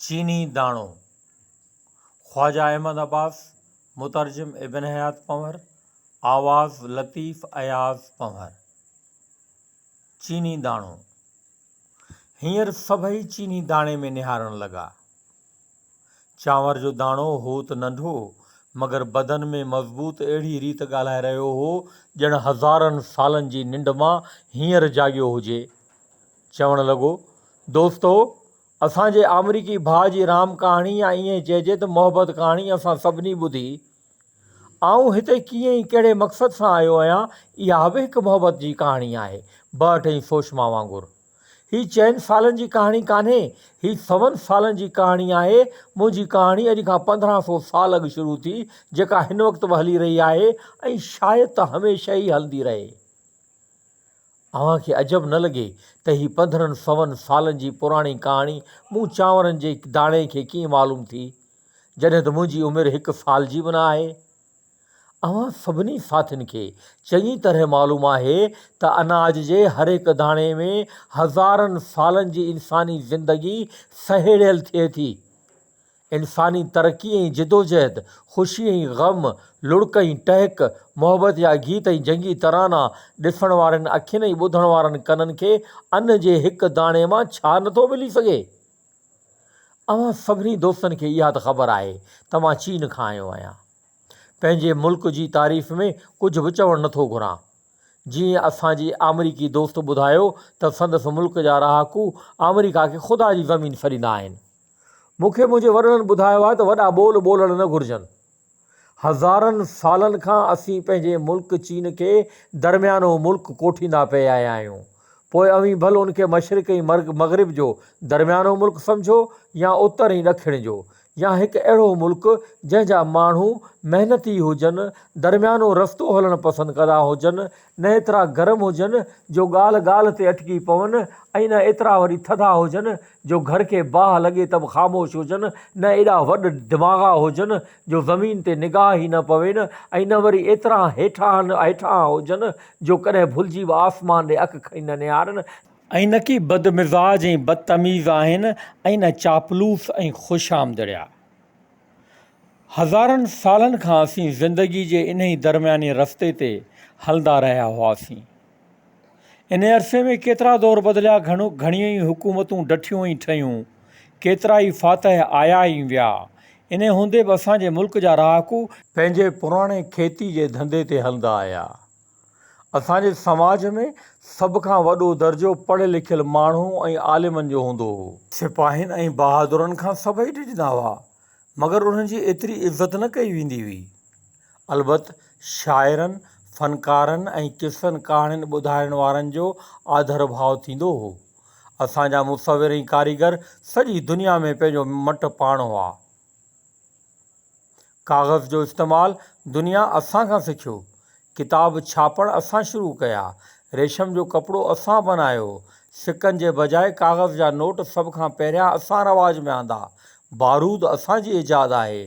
چيني داڻو، خواجه احمد عباس، مترجم ابن حيات پنهور، آواز لطيف اياز پنهور. چيني داڻو، هينئر سڀئي چيني داڻي ۾ نهارڻ لڳا. چانور جو داڻو هو ته ننڍو، مگر بدن ۾ مضبوط اهڙي ريت ڳالهائي رهيو هو ڄڻ هزارن سالن جي ننڊ مان هينئر جاڳيو هجي. چوڻ لڳو، دوستو! اسان جي آمريڪي ڀاء جي رام ڪهاڻي يا ائين چئجي ته محبت ڪهاڻي اسان سڀني ٻڌي. آئون هتي ڪيئن ۽ ڪهڙي مقصد سان آيو آهيان، اها به هڪ محبت جي ڪهاڻي آهي، برٽ ۽ سوشما وانگر. هي چئن سالن جي ڪهاڻي ڪانهي، هي سون سالن جي ڪهاڻي آهي. منهنجي ڪهاڻي اڄ کان 15 سو سال اڳ شروع ٿي، جيڪا هن وقت به هلي رهي آهي ۽ شايد ته هميشه ئي هلندي رهي. اوهان کي عجب نه لڳي ته هي 15 سون سالن جي پراڻي ڪهاڻي مون چانورن جي داڻي کي ڪيئن معلوم ٿي، جڏهن ته منهنجي عمر هڪ سال جي به نه آهي. اوهان سڀني ساٿين کي چڱي طرح معلوم آهي ته اناج جي هر هڪ داڻي ۾ هزارن سالن جي انساني زندگي سهيڙيل ٿئي ٿي. انساني ترقي ۽ جدوجهد، خوشي ۽ غم، لڙڪ ۽ ٽهڪ، محبت جا گيت ۽ جنگي ترانا، ڏسڻ وارين اکين ۽ ٻڌڻ وارن ڪنن کي ان جي هڪ داڻي مان ڇا نٿو ملي سگهي؟ اوهان سڀني دوستن کي اها ته خبر آهي ته مان چين کان آيو آهيان. پنهنجي ملڪ جي تعريف ۾ ڪجهه به چوڻ نٿو گهران. جيئن اسان جي آمريڪي دوست ٻڌايو ته سندس ملڪ جا رهاڪو آمريڪا کي خدا جي زمين سڏيندا آهن. مون کي منهنجي وڏڙن ٻڌايو آهي ته وڏا ٻول ٻولڻ نه گهرجن. هزارن سالن کان اسين پنهنجي ملڪ چين کي درميانو ملڪ ڪوٺيندا پئي آيا آهيون. پوء اوهين ڀل ان کي مشرق ۽ مغرب جو درميانو ملڪ سمجهو يا اتر ۽ ڏکڻ جو يا هڪ اهڙو ملڪ جنهن جا ماڻهو محنتي هجن، درميانو رستو هلڻ پسند ڪندا هجن، نه ايترا گرم هجن جو ڳالهه ڳالهه تي اٽڪي پون ۽ نه ايترا وري ٿڌا هجن جو گهر کي باهه لڳي ته به خاموش هجن، نه ايڏا وڏ دماغا هجن جو زمين تي نگاهه ئي نه پوين ۽ نه وري ايترا هيٺاهن هيٺاهان هجن جو ڪڏهن ڀلجي به آسمان ڏي اک کڻي نه نهارن. ۽ نه ڪي بدمزاج ۽ بدتميز آهن ۽ نه چاپلوس ۽ خوشامدڙيا. هزارن سالن کان اسين زندگي جي انهي درمياني رستي تي هلندا رهيا هئاسين. انهي عرصي ۾ ڪيترا دور بدليا، گهڻيون ئي حڪومتون ڊٺيون ۽ ٺهيون، ڪيترائي فاتح آيا ۽ ويا. انهي هوندي به اسان جي ملڪ جا رهاڪو. پنهنجي پراڻي کيتي جي ڌنڌي تي هلندا آيا. اسان جي سماج ۾ سڀ کان وڏو درجو پڙهيل لکيل ماڻهو ۽ عالمن جو هوندو هو. سپاهين ۽ بهادرن کان سڀئي ڊڄندا هئا، مگر انهن جي ايتري عزت نه ڪئي ويندي هئي. البت شاعرن، فنڪارن ۽ قصن ڪهاڻين ٻڌائڻ وارن جو آڌر ڀاء ٿيندو هو. اسان جا مصور ۽ ڪاريگر سڄي دنيا ۾ پنهنجو مٽ پاڻ هئا. ڪاغذ جو استعمال دنيا اسان کان سکيو. ڪتاب ڇاپڻ اسان شروع ڪيا. ريشم جو ڪپڙو اسان بنايو. سڪن جي بجاء ڪاغذ جا نوٽ سڀ کان پهريان اسان رواج ۾ آندا. بارود اسان جي ايجاد آهي.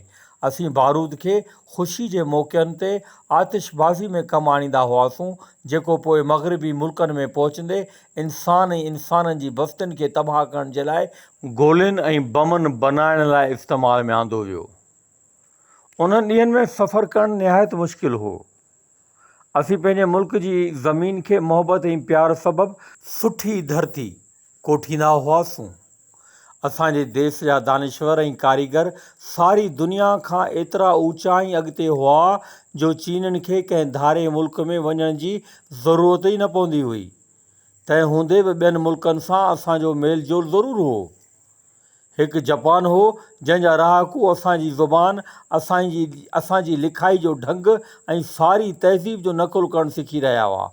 اسين بارود کي خوشي جي موقعن تي آتشبازي ۾ ڪم آڻيندا هئاسون، جيڪو پوء مغربي ملڪن ۾ پهچندي انسان ۽ انسانن جي بستين کي تباهه ڪرڻ جي لاء گولين ۽ بمن بنائڻ لاء استعمال ۾ آندو ويو. انهن ڏينهن ۾ سفر ڪرڻ نهايت مشڪل هو. اسين پنهنجي ملڪ جي زمين کي محبت ۽ پيار سبب. سٺي ڌرتي ڪوٺيندا هئاسون. اسان جي ديس جا دانشور ۽ ڪاريگر ساري دنيا کان ايترا اوچا ۽ اڳتي هئا جو چينين کي ڪنهن ڌارئين ملڪ ۾ وڃڻ جي ضرورت ئي نه پوندي هئي. تنهن هوندي به ٻين ملڪن سان اسان جو ميل جول ضرور هو. هڪ جپان هو، جنهن جا رهاڪو اسان جي زبان، اسان جي اسان جي لکائي جو ڍنگ ۽ ساري تهذيب جو نقل ڪرڻ سکي رهيا هئا.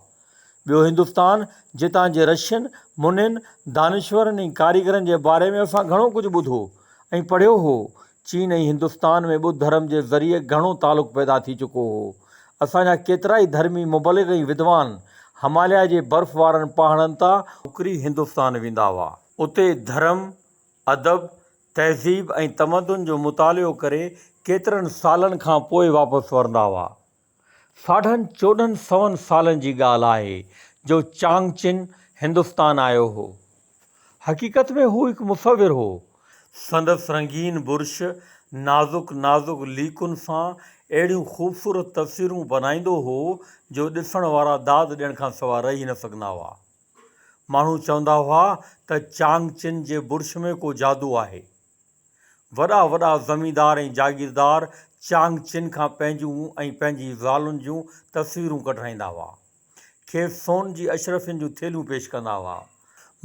ٻيو هندستان، جتان جي رشين، منين، دانشورن ۽ ڪاريگرن جي باري ۾ اسان گهڻو ڪجهه ٻڌو ۽ پڙهيو هو. چين ۽ هندستان ۾ ٻڌ ڌرم جي ذريعي گهڻو تعلق پيدا ٿي چڪو هو. اسان جا ڪيترائي ڌرمي مبلغ ۽ ودوان هماليا جي برف وارن پهاڙن تان اڪري هندستان ويندا هئا. اتي ڌرم، ادب، تهذيب ۽ تمدن جو مطالعو ڪري ڪيترن سالن کان پوء واپس ورندا هئا. ساڍن 14 سون سالن جي ڳالهه آهي جو چانگ چن هندستان آيو هو. حقيقت ۾ هو هڪ مصور هو. سندس رنگين برش نازڪ نازڪ ليڪن سان اهڙيون خوبصورت تصويرون بنائيندو هو جو ڏسڻ وارا داد ڏيڻ کان سواء رهي نه سگهندا هئا. ماڻهو چوندا هئا ته چانگ چن جي برش ۾ ڪو جادو آهي. وڏا وڏا زميندار ۽ جاگيردار چانگ چن کان پنهنجون ۽ پنهنجي زالن جون تصويرون ڪڍرائيندا هئا. کيس سون جي اشرفين جون ٿيلهيون پيش ڪندا هئا.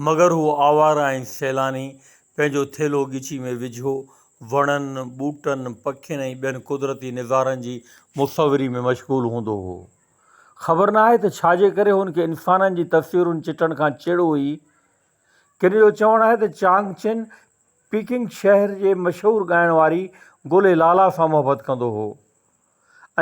مگر هو آواره ۽ سيلاني پنهنجو ٿيلهو ڳچي ۾ وجهيو وڻن، ٻوٽن، پکين ۽ ٻين قدرتي نظارن جي مصوري ۾ مشغول هوندو هو. خبر نه آهي ته ڇا جي ڪري هن کي انسانن جي تصويرن چٽڻ کان چڙ هئي. ڪن جو چوڻ آهي ته چانگ چن پيڪنگ شهر جي مشهور ڳائڻ واري گلي لالا سان محبت ڪندو هو.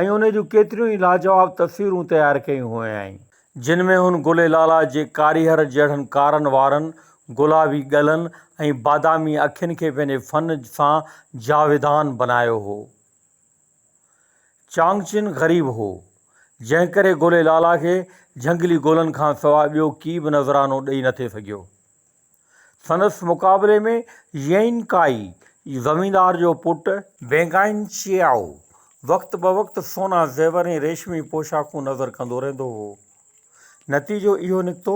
۽ ان جون ڪيتريون ئي لاجواب تصويرون تيار ڪيون هيائين. جن ۾ هن گلي لالا جي ڪاريهر جهڙن ڪارن وارن، گلابي ڳلن ۽ بادامي اکين کي پنهنجي فن سان جاودان بنايو هو. چانگچن غريب هو، جنهن ڪري گلي لالا کي جهنگلي گلن کان سواء ٻيو ڪي به نذرانو ڏئي نٿي سگهيو. سندس مقابلي ۾ يين ڪائي زميندار جو پٽ، بينگائن چيائو وقت بوقت سونا زيور ۽ ريشمي پوشاڪون نظر ڪندو رهندو هو. نتيجو اهو نڪتو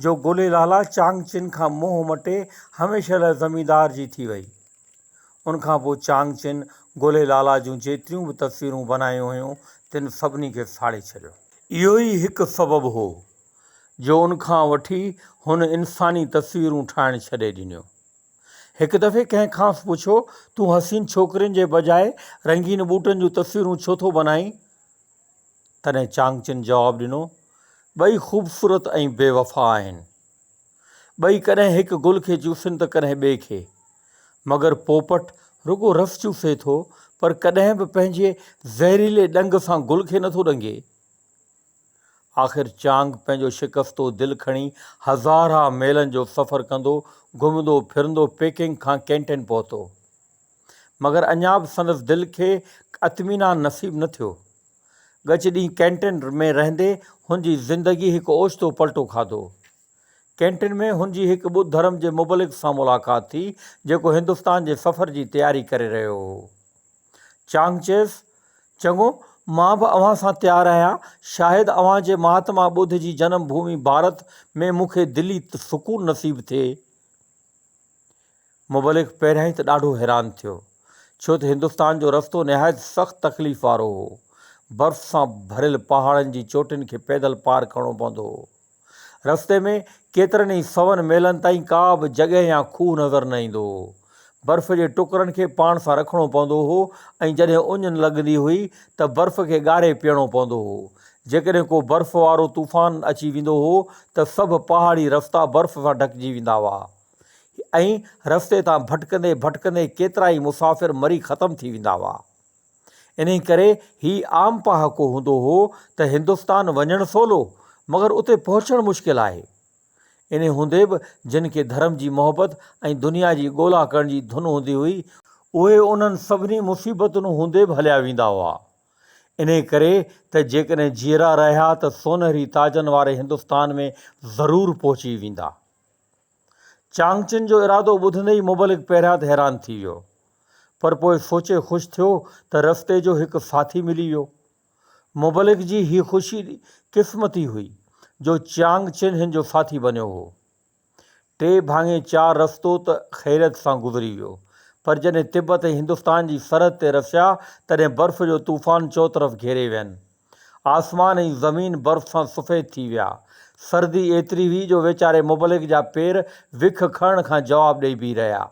جو گلي لالا چانگ چن کان منهن مٽي هميشه لاء زميندار جي ٿي وئي. ان کان پوء چانگ چن گلي لالا جون جيتريون به تصويرون بنايون هيون، تن سڀني کي ساڙي ڇڏيو. اهو ئي هڪ سبب هو جو ان کان وٺي هن انساني تصويرون ٺاهڻ ڇڏي ڏنيون. هڪ دفعي ڪنهن کانئس پڇيو، تون حسين ڇوڪرين جي بجاء رنگين ٻوٽن جون تصويرون ڇو ٿو بنائين؟ تڏهن چانگ چن جواب ڏنو، ٻئي خوبصورت ۽ بي وفا آهن. ٻئي ڪڏهن هڪ گل کي چوسين ته ڪڏهن ٻئي کي. مگر پوپٽ رڳو رس چوسي ٿو، پر ڪڏهن به پنهنجي زهريلي ڏنگ سان گل کي نٿو ڏنگي. آخر چانگ پنهنجو شڪستو دل کڻي هزارها ميلن جو سفر ڪندو، گهمندو ڦرندو پيڪنگ کان ڪينٽن پهتو. مگر اڃا به سندس دل کي اطمينان نصيب نه ٿيو. ڳچ ڏينهن ڪينٽن ۾ رهندي هن جي زندگي هڪ اوچتو پلٽو کاڌو. ڪينٽن ۾ هن جي هڪ ٻڌ ڌرم جي مبلغ سان ملاقات ٿي، جيڪو هندستان جي سفر جي تياري ڪري رهيو هو. چانگ چيس، چڱو، مان به اوهان سان تيار آهيان. شايد اوهان جي مهاتما ٻڌ جي جنم ڀومي ڀارت ۾ مون کي دلي سڪون نصيب ٿئي. مبلغ پهريائين ته ڏاڍو حيران ٿيو، ڇو ته هندستان جو رستو نهايت سخت تڪليف وارو هو. برف سان ڀريل پهاڙن جي چوٽين کي پيدل پار ڪرڻو پوندو هو. رستي ۾ ڪيترن ئي سون ميلن تائين ڪا به جڳهه يا کوهه نظر نه ايندو هو. برف جي ٽڪرن کي پاڻ سان رکڻو پوندو هو ۽ جڏهن اڃ لڳندي هئي ته برف کي ڳاري پيئڻو پوندو هو. جيڪڏهن ڪو برف وارو طوفان اچي ويندو هو ته سڀ پهاڙي رستا برف سان ڍڪجي ويندا هئا ۽ رستي تان ڀٽڪندي ڀٽڪندي ڪيترائي مسافر مري ختم ٿي ويندا هئا. انهي ڪري هي عام پهاڪو هوندو هو ته هندستان وڃڻ سولو، مگر اتي پهچڻ مشڪل آهي. انهي هوندي به جن کي ڌرم جي محبت ۽ دنيا جي ڳولا ڪرڻ جي ڌن هوندي هئي، اهي انهن سڀني مصيبتن هوندي به هليا ويندا هئا، انهي ڪري ته جيڪڏهن جيئرا رهيا ته سونهري تاجن واري هندستان ۾ ضرور پهچي ويندا. چانگ چن جو ارادو ٻڌندي ئي مبلغ پهريان ته حيران ٿي ويو، پر پوء سوچي خوش ٿيو ته رستي جو هڪ ساٿي ملي ويو. مبلغ جي هي خوشي قسمتي هئي جو چانگ چن هن جو ساٿي بنيو هو. ٽي ڀاڱي چار رستو ته خيريت سان گذري ويو، پر جڏهن تبت ۽ هندستان جي سرحد تي رسيا، تڏهن برف جو طوفان چؤطرف گهيري وين. آسمان ۽ زمين برف سان سفيد ٿي ويا. سردي ايتري هئي جو ويچاري مبلغ جا پير وک کڻڻ کان جواب ڏئي بيهي رهيا.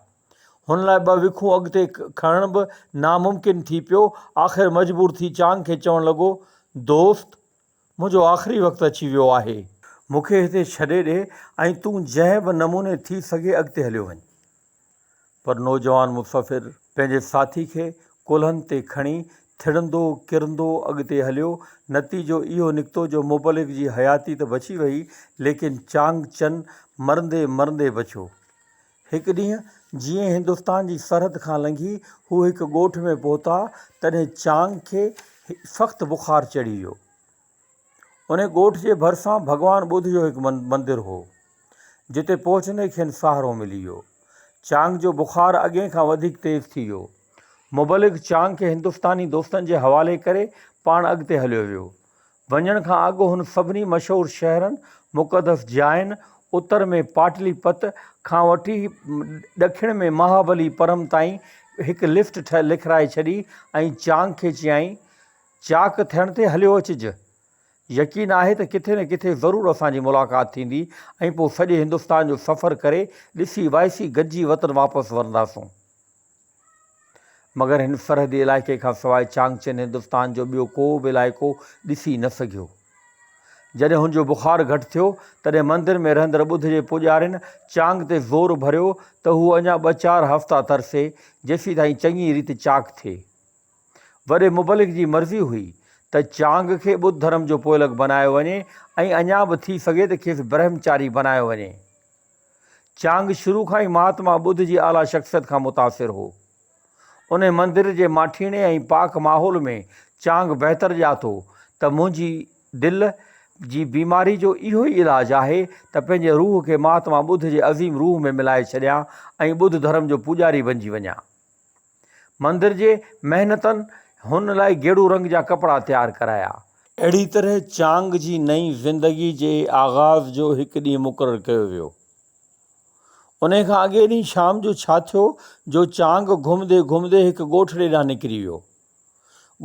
هن لاء ٻه وکون اڳتي کڻڻ به ناممڪن ٿي پيو. آخر مجبور ٿي چانگ کي چوڻ لڳو، دوست! منهنجو آخري وقت اچي ويو آهي. مون کي هتي ڇڏي ڏي ۽ تون جنهن به نموني ٿي سگهي اڳتي هليو وڃ. پر نوجوان مسافر پنهنجي ساٿي کي ڪلهن تي کڻي ٿڙندو ڪرندو اڳتي هليو. نتيجو اهو نڪتو جو مبلغ جي حياتي ته بچي وئي، ليڪن چانگ چن مرندي مرندي بچيو. هڪ ڏينهن جيئن هندستان جي سرحد کان لنگهي هو هڪ ڳوٺ ۾ پهتا، تڏهن چانگ کي سخت بخار چڙهي ويو. انهيء ڳوٺ جي ڀرسان ڀڳوان ٻڌ جو هڪ مندر هو، جتي پهچندي کين سهارو ملي ويو. چانگ جو بخار اڳئين کان وڌيڪ تيز ٿي ويو. مبلغ چانگ کي هندستاني دوستن جي حوالي ڪري پاڻ اڳتي هليو ويو. وڃڻ کان اڳ هن سڀني مشهور شهرن، مقدس جاين، اتر ۾ پاٽلي پت کان وٺي ڏکڻ ۾ مهابلي پرم تائين هڪ لسٽ لکرائي ڇڏي ۽ چانگ کي چيائين، چاڪ ٿيڻ تي هليو اچج. يقين آهي ته ڪٿي نه ڪٿي ضرور اسان جي ملاقات ٿيندي ۽ پوء سڄي هندستان جو سفر ڪري، ڏسي وائسي گڏجي وطن واپس ورنداسون. مگر هن سرحدي علائقي کان سواء چانگ چين هندستان جو ٻيو ڪو به علائقو ڏسي نه سگهيو. جڏهن هن جو بخار گهٽ ٿيو، تڏهن مندر ۾ رهندڙ ٻڌ جي پوڄارين چانگ تي زور ڀريو ته هو اڃا ٻه چار هفتا ترسي، جيسيتائين چڱيء ريت چاڪ ٿئي. وڏي مبلغ جي مرضي هئي ته چانگ کي ٻڌ ڌرم جو پوئلڳ بنايو وڃي ۽ اڃا به ٿي سگهي ته کيس برهمچاري بنايو وڃي. چانگ شروع کان ئي مهاتما ٻڌ جي اعليٰ شخصيت کان متاثر هو. انهي مندر جي ماٺيڻي ۽ پاڪ ماحول ۾ چانگ بهتر ڄاتو ته منهنجي دل جي بيماري جو اهو ئي علاج آهي ته پنهنجي روح کي مهاتما ٻڌ جي عظيم روح ۾ ملائي ڇڏيان ۽ ٻڌ ڌرم جو پوڄاري بنجي وڃان. مندر جي مهنتن هن لاء گيڙو رنگ جا ڪپڙا تيار ڪرايا. اهڙي طرح چانگ جي نئين زندگي جي آغاز جو هڪ ڏينهن مقرر ڪيو ويو. انهي کان اڳئين ڏينهن شام جو ڇا ٿيو جو چانگ گهمندي گهمندي هڪ ڳوٺڙي ڏانهن نڪري ويو.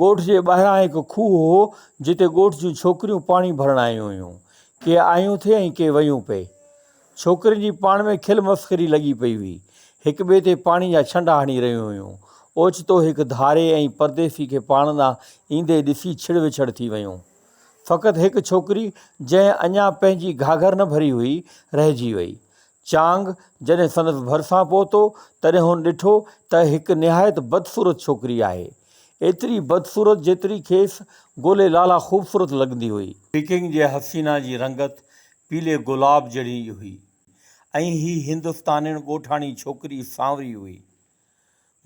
ڳوٺ جي ٻاهران هڪ کوهه هو، جتي ڳوٺ جون ڇوڪريون پاڻي ڀرڻ آيون هيون. ڪي آيون ٿي ۽ ڪي ويون پئي. ڇوڪرين جي پاڻ ۾ کل مسخري لڳي پئي هئي. هڪ ٻئي تي پاڻي جا ڇنڊا هڻي رهيون هيون. اوچتو هڪ ڌاري ۽ پرديسي کي پاڻ ڏانهن ايندي ڏسي ڇڙ وڇڙ ٿي ويون. فقط هڪ ڇوڪري، جنهن اڃا پنهنجي گهاگهر نه ڀري هئي، رهجي وئي. چانگ جڏهن سندس ڀرسان پهتو، تڏهن هن ڏٺو ته هڪ نهايت بدصورت ڇوڪري آهي. ايتري بدصورت جيتري کيس گولي لالا خوبصورت لڳندي هئي. پيڪنگ جي حسينا جي رنگت پيلي گلاب جهڙي هئي ۽ هي هندستانيڻ ڳوٺاڻي ڇوڪري سانوري هئي.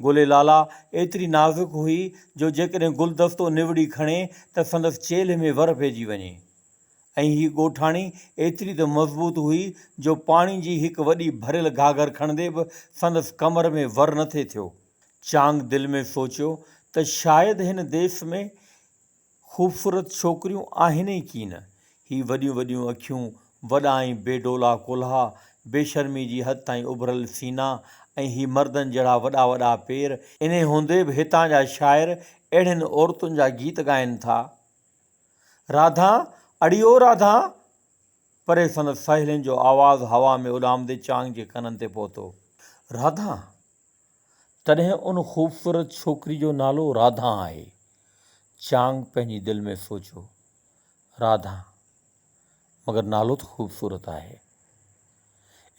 گولي لالا ايتري نازڪ هئي جو جيڪڏهن گلدستو نوڙي کڻي ته سندس چيلهه ۾ ور پئجي وڃي. ۽ هي ڳوٺاڻي ايتري ته مضبوط هئي جو پاڻي جي هڪ وڏي ڀريل گهاگهر کڻندي به سندس ڪمر ۾ ور نه ٿي ٿيو. چانگ دل ۾ سوچيو ته شايد هن ديس ۾ خوبصورت ڇوڪريون آهن ئي ڪين. هي وڏيون وڏيون اکيون، وڏا ۽ بي ڊولا ڪلها، بي شرمي جي حد تائين اڀريل سينا ۽ هي مردن جهڙا وڏا وڏا پير، انهي هوندي به هتان جا شاعر اهڙين عورتن جا گيت ڳائين ٿا. راڌا، اڙي او راڌا! پري سندس ساهيلين جو آواز هوا ۾ اڏامندي چانگ جي ڪنن تي پهتو. راڌا! تڏهن ان خوبصورت ڇوڪري جو نالو راڌا آهي. چانگ پنهنجي دل ۾ سوچيو. راڌا! مگر نالو ته خوبصورت آهي.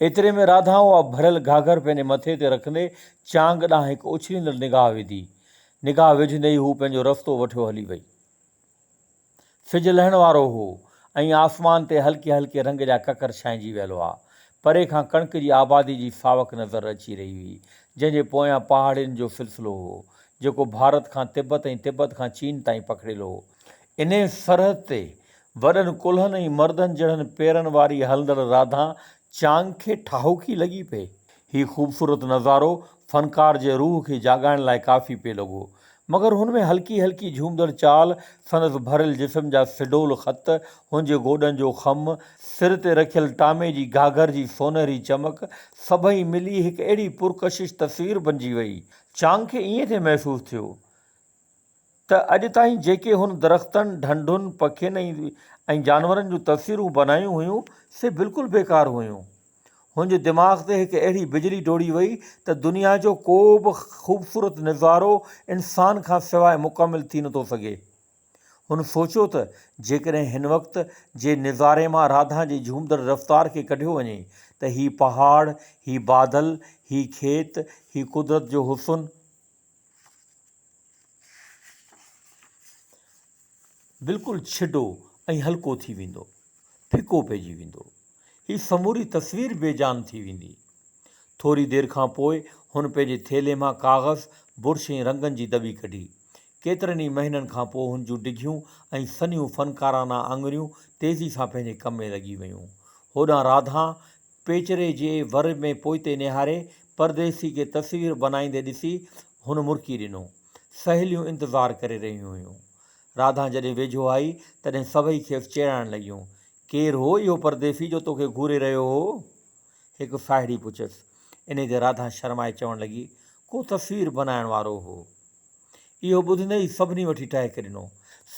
ايتري ۾ راڌا اها ڀريل گهاگهر پنهنجي مٿي تي رکندي چانگ ڏانهن هڪ اڇليندڙ نگاهه وڌي. نگاهه وجهندي ئي هوء پنهنجو رستو وٺيو هلي وئي. سج لهڻ وارو هو ۽ آسمان تي هلڪي هلڪي رنگ جا ڪڪر ڇانئجي ويل هئا. پري کان ڪڻڪ جي آبادي جي ساوڪ نظر اچي رهي هئي، جنهن جي پويان پهاڙين جو سلسلو هو، جيڪو ڀارت کان تبت ۽ تبت کان چين تائين پکڙيل هو. انهيء سرحد تي وڏن ڪلهن ۽ مردن جهڙن پيرن واري هلندڙ راڌا چانگ کي ٺاهوڪي لڳي پئي. هي خوبصورت نظارو فنڪار جي روح کي جاڳائڻ لاء ڪافي پئي لڳو. مگر هن ۾ هلڪي هلڪي جهومندڙ چال، سندس ڀريل جسم جا سڊول خط، هن جي گوڏن جو خم، سر تي رکيل ٽامي جي گهاگهر جي سونهري چمڪ، سڀئي ملي هڪ اهڙي پرڪشش تصوير بنجي وئي. چانگ کي ائين ٿي محسوس ٿيو ته اڄ تائين جيڪي هن درختن، ڍنڍن، پکين ۽ جانورن جون تصويرون بنايون هيون، سي بلڪل بيڪار هيون. هن جي دماغ تي هڪ اهڙي بجلي ڊوڙي وئي ته دنيا جو ڪو به خوبصورت نظارو انسان کان سواء مڪمل ٿي نٿو سگهي. هن سوچيو ته جيڪڏهن هن وقت جي نظاري مان راڌا جي جهومندڙ رفتار کي ڪڍيو وڃي ته هي پهاڙ، هي بادل، هي کيت، هي قدرت جو حسن، بلڪل ڇڊو ۽ هلڪو ٿي ويندو، ڦڪو پئجي ويندو. هي سموري تصوير بي جان ٿي ويندي. ٿوري دير کان پوء هن پنهنجي ٿيلهي مان ڪاغذ، برش ۽ رنگن جي دٻي ڪڍي. ڪيترن ئي مهينن کان پوء هن جون ڊگهيون ۽ سنهيون فنڪارانه آڱريون تيزي سان پنهنجي ڪم ۾ لڳي ويون. هوڏانهن راڌا پيچري جي ور ۾ پوئتي نهاري پرديسي کي تصوير بنائيندي ڏسي هن مرڪي ڏنو. سهيليون انتظار ڪري رهيون هيون. راڌا جڏهن ويجهو آئي، تڏهن سڀئي کيس چيڙائڻ لڳيون. ڪير هو اهو پرديسي جو توکي گهوري رهيو هو؟ هڪ ساهيڙي پڇيس. انهي تي راڌا شرمائي چوڻ لڳي، ڪو تصوير بنائڻ وارو هو. اهو ٻڌندي ئي سڀني وٺي ٽهڪ ڏنو.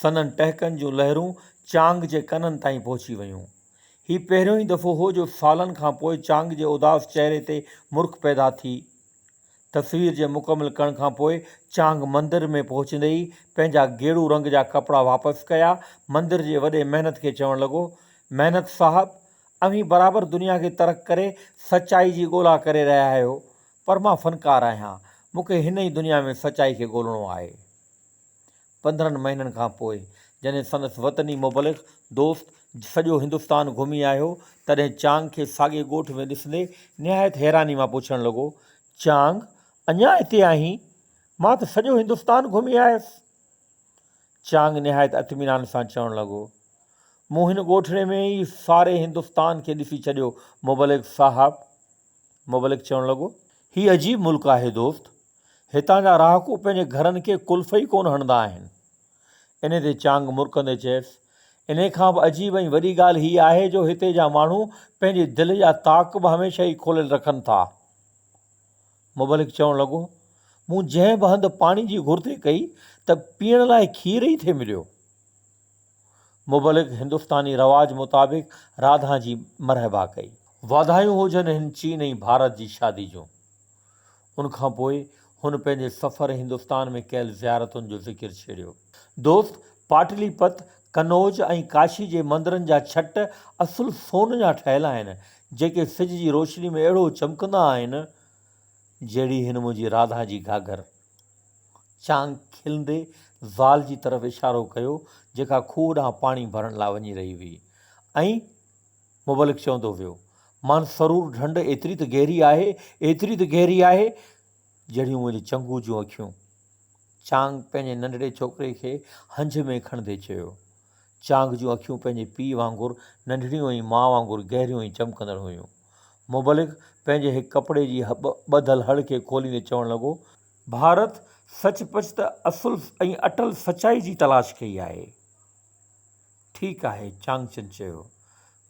سندن ٽهڪن جون لهرون چانگ جي ڪنن تائين پهچي ويون. هي پهريون ئي دفعو هو جو سالن کان پوء چانگ جي اداس چهري تي مرڪ پيدا ٿي. تصوير جي مڪمل ڪرڻ کان پوء چانگ مندر ۾ پهچندي ئي پنهنجا گيڙو رنگ جا ڪپڙا واپس ڪيا. مندر جي وڏي مهنت کي چوڻ لڳو، مهنت صاحب! اوهين برابر دنيا کي ترڪ ڪري سچائي جي ڳولا ڪري رهيا آهيو، پر مان فنڪار آهيان، مون کي هن ئي دنيا ۾ سچائي کي ڳولڻو آهي. 15 مهينن کان پوء جڏهن سندس وطني مبلغ دوست سڄو هندستان گهمي آيو، تڏهن چانگ کي ساڳئي ڳوٺ ۾ ڏسندي نهايت حيراني مان پڇڻ لڳو، چانگ، اڃا هتي آهين؟ مان ته سڄو هندستان گهمي آيس. چانگ نهايت اطمينان سان چوڻ لڳو، مون هن ڳوٺڙي ۾ ئي ساري هندستان کي ڏسي ڇڏيو مبلغ صاحب! مبلغ چوڻ لڳو، هي عجيب ملڪ آهي دوست! هتان جا رهاڪو پنهنجي گهرن کي قلف ئي ڪونه هڻندا آهن. انهي تي چانگ مرڪندي چيس، انهي کان به عجيب ۽ وڏي ڳالهه هيء آهي جو هتي جا ماڻهو پنهنجي دل جا طاق به هميشه ئي کوليل رکن ٿا. مبلغ چوڻ لڳو، مون جنهن به هنڌ پاڻي جي گهر ٿي ڪئي ته پيئڻ لاء کير ئي ٿي مليو. مبلغ هندستاني رواج مطابق راڌا جي مرحبا ڪئي. واڌايون هجن هن چين ۽ ڀارت جي شادي جون. ان کان پوء هن پنهنجي سفر هندستان ۾ ڪيل زيارتن جو ذڪر ڇيڙيو. دوست پاٽلي پت، قنوج ۽ ڪاشي جي مندرن جا ڇٽ اصل سون جا ٺهيل آهن، جيڪي سج جي روشني ۾ اهڙو چمڪندا آهن، جهڙي هن منهنجي راڌا جي گهاگهر. چانگ کلندي زال جي طرف اشارو ڪيو، جيڪا کوهه ڏانهن پاڻي ڀرڻ لاء وڃي رهي هئي ۽ مبلغ چوندو ويو، مان سرور ڍنڍ ايتري ته گهري آهي، ايتري ته گهري آهي، جهڙيون منهنجي چنگو جون اکيون. چانگ پنهنجي ننڍڙي ڇوڪري کي هنج ۾ کڻندي چيو. چانگ جون اکيون پنهنجي پيء وانگر ننڍڙيون ۽ ماء وانگر گهريون ۽ چمڪندڙ هيون. مبلغ پنهنجي هڪ ڪپڙي جي ٻڌل هڙ کي کوليندي چوڻ لڳو. ڀارت سچ پچ ته اصل ۽ اٽل سچائي جي تلاش ڪئي آهي. ٺيڪ آهي، چانگچن چيو.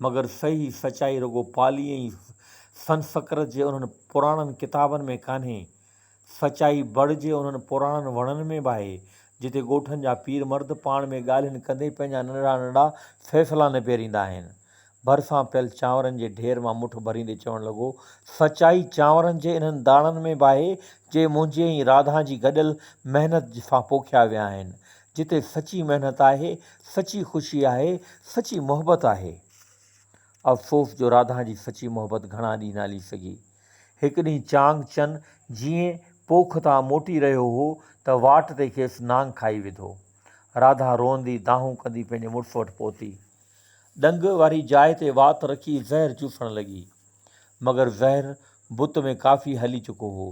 مگر صحيح سچائي رڳو پالي ۽ سنسڪرت جي انهن پراڻن ڪتابن ۾ ڪانهي. سچائي بڙ جي انهن پراڻن وڻن ۾ به آهي، جتي ڳوٺن جا پير مرد پاڻ ۾ ڳالهين ڪندي پنهنجا ننڍڙا ننڍڙا فيصلا نبيريندا آهن. ڀرسان پيل چانورن جي ڍير مان مٺ ڀريندي چوڻ لڳو، سچائي چانورن جي انهن داڻن ۾ به آهي، جي منهنجي ۽ راڌا جي گڏيل محنت سان پوکيا ويا آهن. جتي سچي محنت آهي، سچي خوشي آهي، سچي محبت آهي. افسوس جو راڌا جي سچي محبت گهڻا ڏينهن نه هلي سگهي. هڪ ڏينهن چانگ چن جيئن پوک تان موٽي رهيو هو ته واٽ تي کيس نانگ کائي وڌو. راڌا روئندي دانهون ڪندي پنهنجي مڙس وٽ پهتي. ڏنگ واري جاء تي وات رکي زهر چوسڻ لڳي. مگر زهر بت ۾ ڪافي هلي چڪو هو.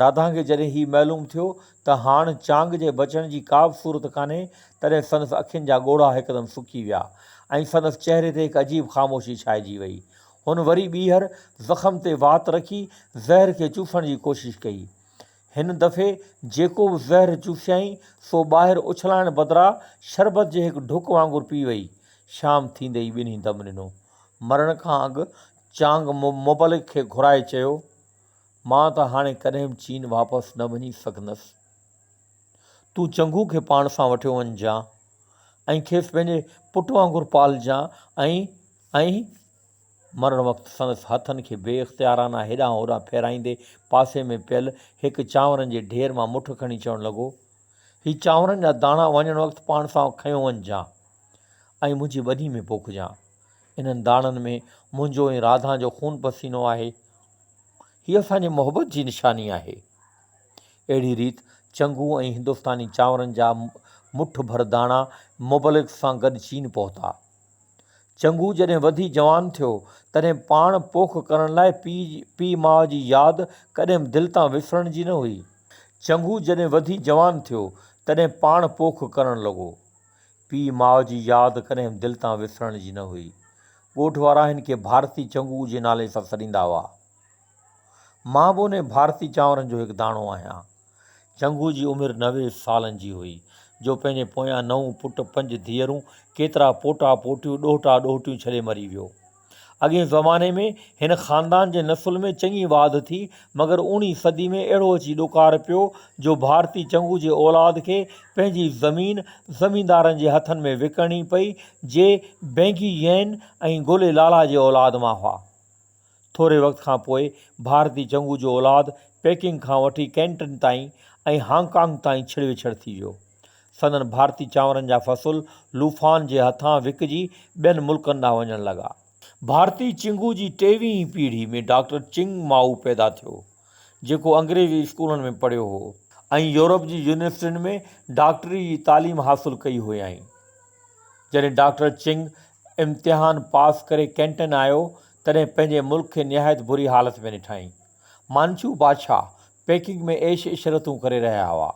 راڌا کي جڏهن هي معلوم ٿيو ته هاڻ چانگ جي بچڻ جي ڪا به صورت ڪانهي، تڏهن سندس اکين جا ڳوڙها هڪدم سڪي ويا ۽ سندس چهري تي هڪ عجيب خاموشي ڇائجي وئي. هن وري ٻيهر زخم تي وات رکي زهر کي چوسڻ جي ڪوشش ڪئي. هن دفعي جيڪو به زهر چوسيائين، سو ٻاهر اڇلائڻ بدران شربت جي هڪ ڍڪ وانگر پي وئي. شام ٿيندي ئي ٻنهي دم ڏنو. مرڻ کان اڳ چانگ مبلغ کي گهرائي چيو، مان ته هاڻي ڪڏهن به چين واپس نه وڃي سگهندس. تون چنگو کي پاڻ سان وٺيو وڃجان ۽ کيس پنهنجي پٽ وانگر پالجان ۽. ۽. مرڻ وقت سندس هٿن کي بي اختيارانه هيڏانهن هوڏانهن ڦيرائيندي پاسي ۾ پيل هڪ چانورن جي ڍير مان مٺ کڻي چوڻ لڳو، هي چانورن جا داڻا وڃڻ وقت پاڻ سان کنيو وڃجان ۽ منهنجي ٻني ۾ پوکجان. انهن داڻن ۾ منهنجو ۽ راڌا جو خون پسينو آهي. هي اسان جي محبت جي نشاني آهي. اهڙي ريت چنگو ۽ هندستاني چانورن جا مٺ ڀر داڻا مبلغ سان گڏ چين پهتا. چنگو جڏهن وڌي جوان ٿيو، تڏهن پاڻ پوک ڪرڻ لاء پيء ماء جي ياد ڪڏهن به دل تان وسرڻ جي نه هئي. چنگو جڏهن وڌي جوان ٿيو، تڏهن پاڻ پوک ڪرڻ لڳو. پيء ماء جي ياد ڪڏهن به دل تان وسرڻ جي نه هئي. ڳوٺ وارا هن کي ڀارتي چنگو جي نالي سان سڏيندا هئا. مان به انهي ڀارتي چانورن جو هڪ داڻو آهيان. چنگو جي عمر 90 سالن جي هئي، جو پنهنجي پويان نو پٽ، پنج ڌيئرون، ڪيترا پوٽا پوٽيون، ڏوهٽا ڏوهٽيون ڇڏي مري ويو. اڳئين زماني ۾ هن خاندان جي نسل ۾ چڱي واڌ ٿي، مگر اوڻيهين صدي ۾ اهڙو اچي ڏڪار پيو، جو ڀارتي چنگو جي اولاد کي پنهنجي زمين زميندارن جي هٿن ۾ وڪڻڻي پئي، جي بينگي يين ۽ گولي لالا جي اولاد مان هئا. ٿوري وقت کان پوء ڀارتي چنگو جو اولاد پيڪنگ کان وٺي ڪينٽن تائين ۽ هانگ ڪانگ تائين ڇڙ وڇڙ ٿي ويو. سندن ڀارتي چانورن جا فصل لوفان جي هٿان وڪجي ٻين ملڪن ڏانهن وڃڻ لڳا. ڀارتي چنگو جي ٽيويهين پيڙهي ۾ ڊاڪٽر چنگ مائو پيدا ٿيو، جيڪو انگريزي اسڪولن ۾ پڙهيو هو ۽ يورپ جي يونيورسٽين ۾ ڊاڪٽري جي تعليم حاصل ڪئي هيائين. جڏهن ڊاڪٽر چنگ امتحان پاس ڪري ڪينٽن آيو، تڏهن پنهنجي ملڪ کي نهايت بري حالت ۾ ڏٺائين. مانچو بادشاهه پيڪنگ ۾ عيش عشرتون ڪري رهيا هئا.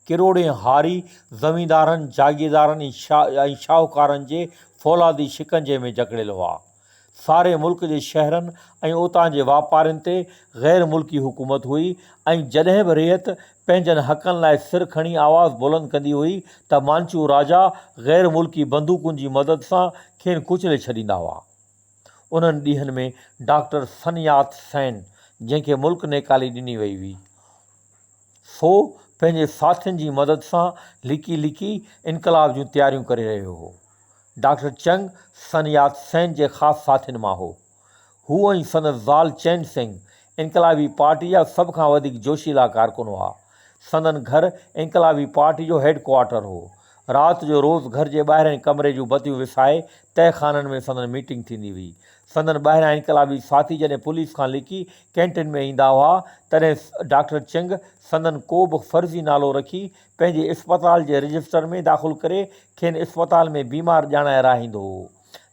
ڪروڙين هاري زميندارن، جاگيردارن ۽ شاهوڪارن جي فولادي شڪنجي ۾ جڪڙيل هئا. ساري ملڪ جي شهرن ۽ اتان جي واپارين تي غير ملڪي حڪومت هئي ۽ جڏهن به رعيت پنهنجن حقن لاء سر کڻي آواز بلند ڪندي هئي ته مانچو راجا غير ملڪي بندوقن جي مدد سان کين ڪچلي ڇڏيندا هئا. انهن ڏينهن ۾ ڊاڪٽر سن يات سين جنهن کي ملڪ نيڪالي ڏني وئي هئي سو پنهنجي ساٿين جي مدد سان لڪي لڪي انقلاب جون تياريون ڪري رهيو هو. ڊاڪٽر چنگ سن يات سين جي خاص ساٿين مان هو. هو ۽ سندس زال چين سنگ انقلابي پارٽي جا سڀ کان وڌيڪ جوشيلا ڪارڪن هئا. سندن گهر انقلابي پارٽي جو هيڊ ڪوارٽر هو. رات جو روز گهر جي ٻاهرئين ڪمري جون بتيون وسائي تهه خانن ۾ سندن ميٽنگ ٿيندي هئي. سندن ٻاهريان انقلابي ساٿي جڏهن پوليس کان لڪي ڪينٽين ۾ ايندا هئا، تڏهن ڊاڪٽر چنگ سندن ڪو به فرضي نالو رکي پنهنجي اسپتال جي رجسٽر ۾ داخل ڪري کين اسپتال ۾ بيمار ڄاڻائي رهائيندو هو.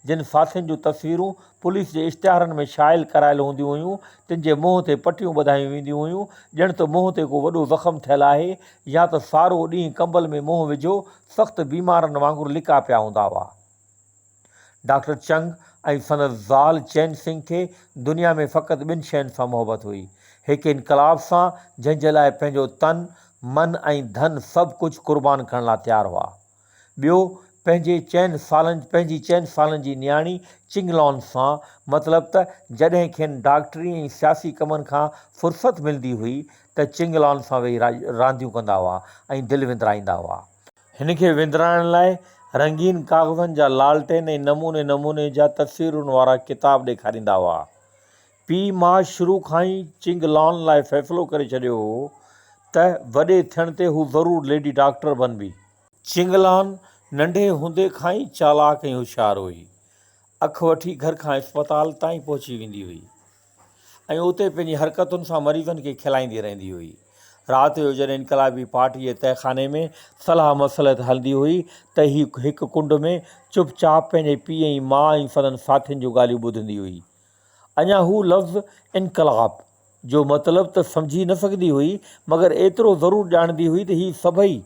جن ساٿين جون تصويرون پوليس جي اشتهارن ۾ شايل ڪرايل هونديون هيون، تن جي منهن تي پٽيون ٻڌايون وينديون هيون، ڄڻ ته منهن تي ڪو وڏو زخم ٿيل آهي يا ته سارو ڏينهن ڪمبل ۾ منهن وجهيو سخت بيمارن وانگر لڪا پيا هوندا هئا. ڊاڪٽر چنگ ۽ سندس زال چين سنگ کي دنيا ۾ فقط ٻن شين سان محبت هئي. هڪ انقلاب سان، جنهن جي لاء پنهنجو تن، من ۽ ڌن سڀ ڪجهه قربان ڪرڻ لاء تيار هئا. ٻيو پنهنجي چئن سالن پنهنجي چئن سالن جي نياڻي چنگ لان سان، مطلب ته جڏهن کين ڊاڪٽري ۽ سياسي ڪمن کان فرصت ملندي هئي ته چنگ لان سان ويهي رانديون ڪندا هئا ۽ دل وندرائيندا هئا. هن کي وندرائڻ لاء رنگين ڪاغذن جا لالٽين ۽ نموني نموني جا تصويرن وارا ڪتاب ڏيکاريندا هئا. پيء ماء شروع کان ئي چنگ لان لاء فيصلو ڪري ڇڏيو هو ته وڏي ٿيڻ تي هو ضرور ليڊي ڊاڪٽر بنبي. چنگ لان ننڍي هوندي کان ئي چالاڪ ۽ هوشيار هئي. اک وٺي گهر کان اسپتال تائين پهچي ويندي هئي. ۽ اتي پنهنجي حرڪتن سان مريضن کي کلائيندي رهندي هئي. رات جو جڏهن انقلابي پارٽي جي تهخاني ۾ صلاح مصلحت هلندي هئي ته هي هڪ ڪنڊ ۾ چپ چاپ پنهنجي پيء ۽ ماء ۽ سندن ساٿين جون ڳالهيون ٻڌندي هئي. اڃا هو لفظ انقلاب جو مطلب ته سمجهي نه سگهندي هئي مگر ايترو ضرور ڄاڻندي هئي ته هي سڀئي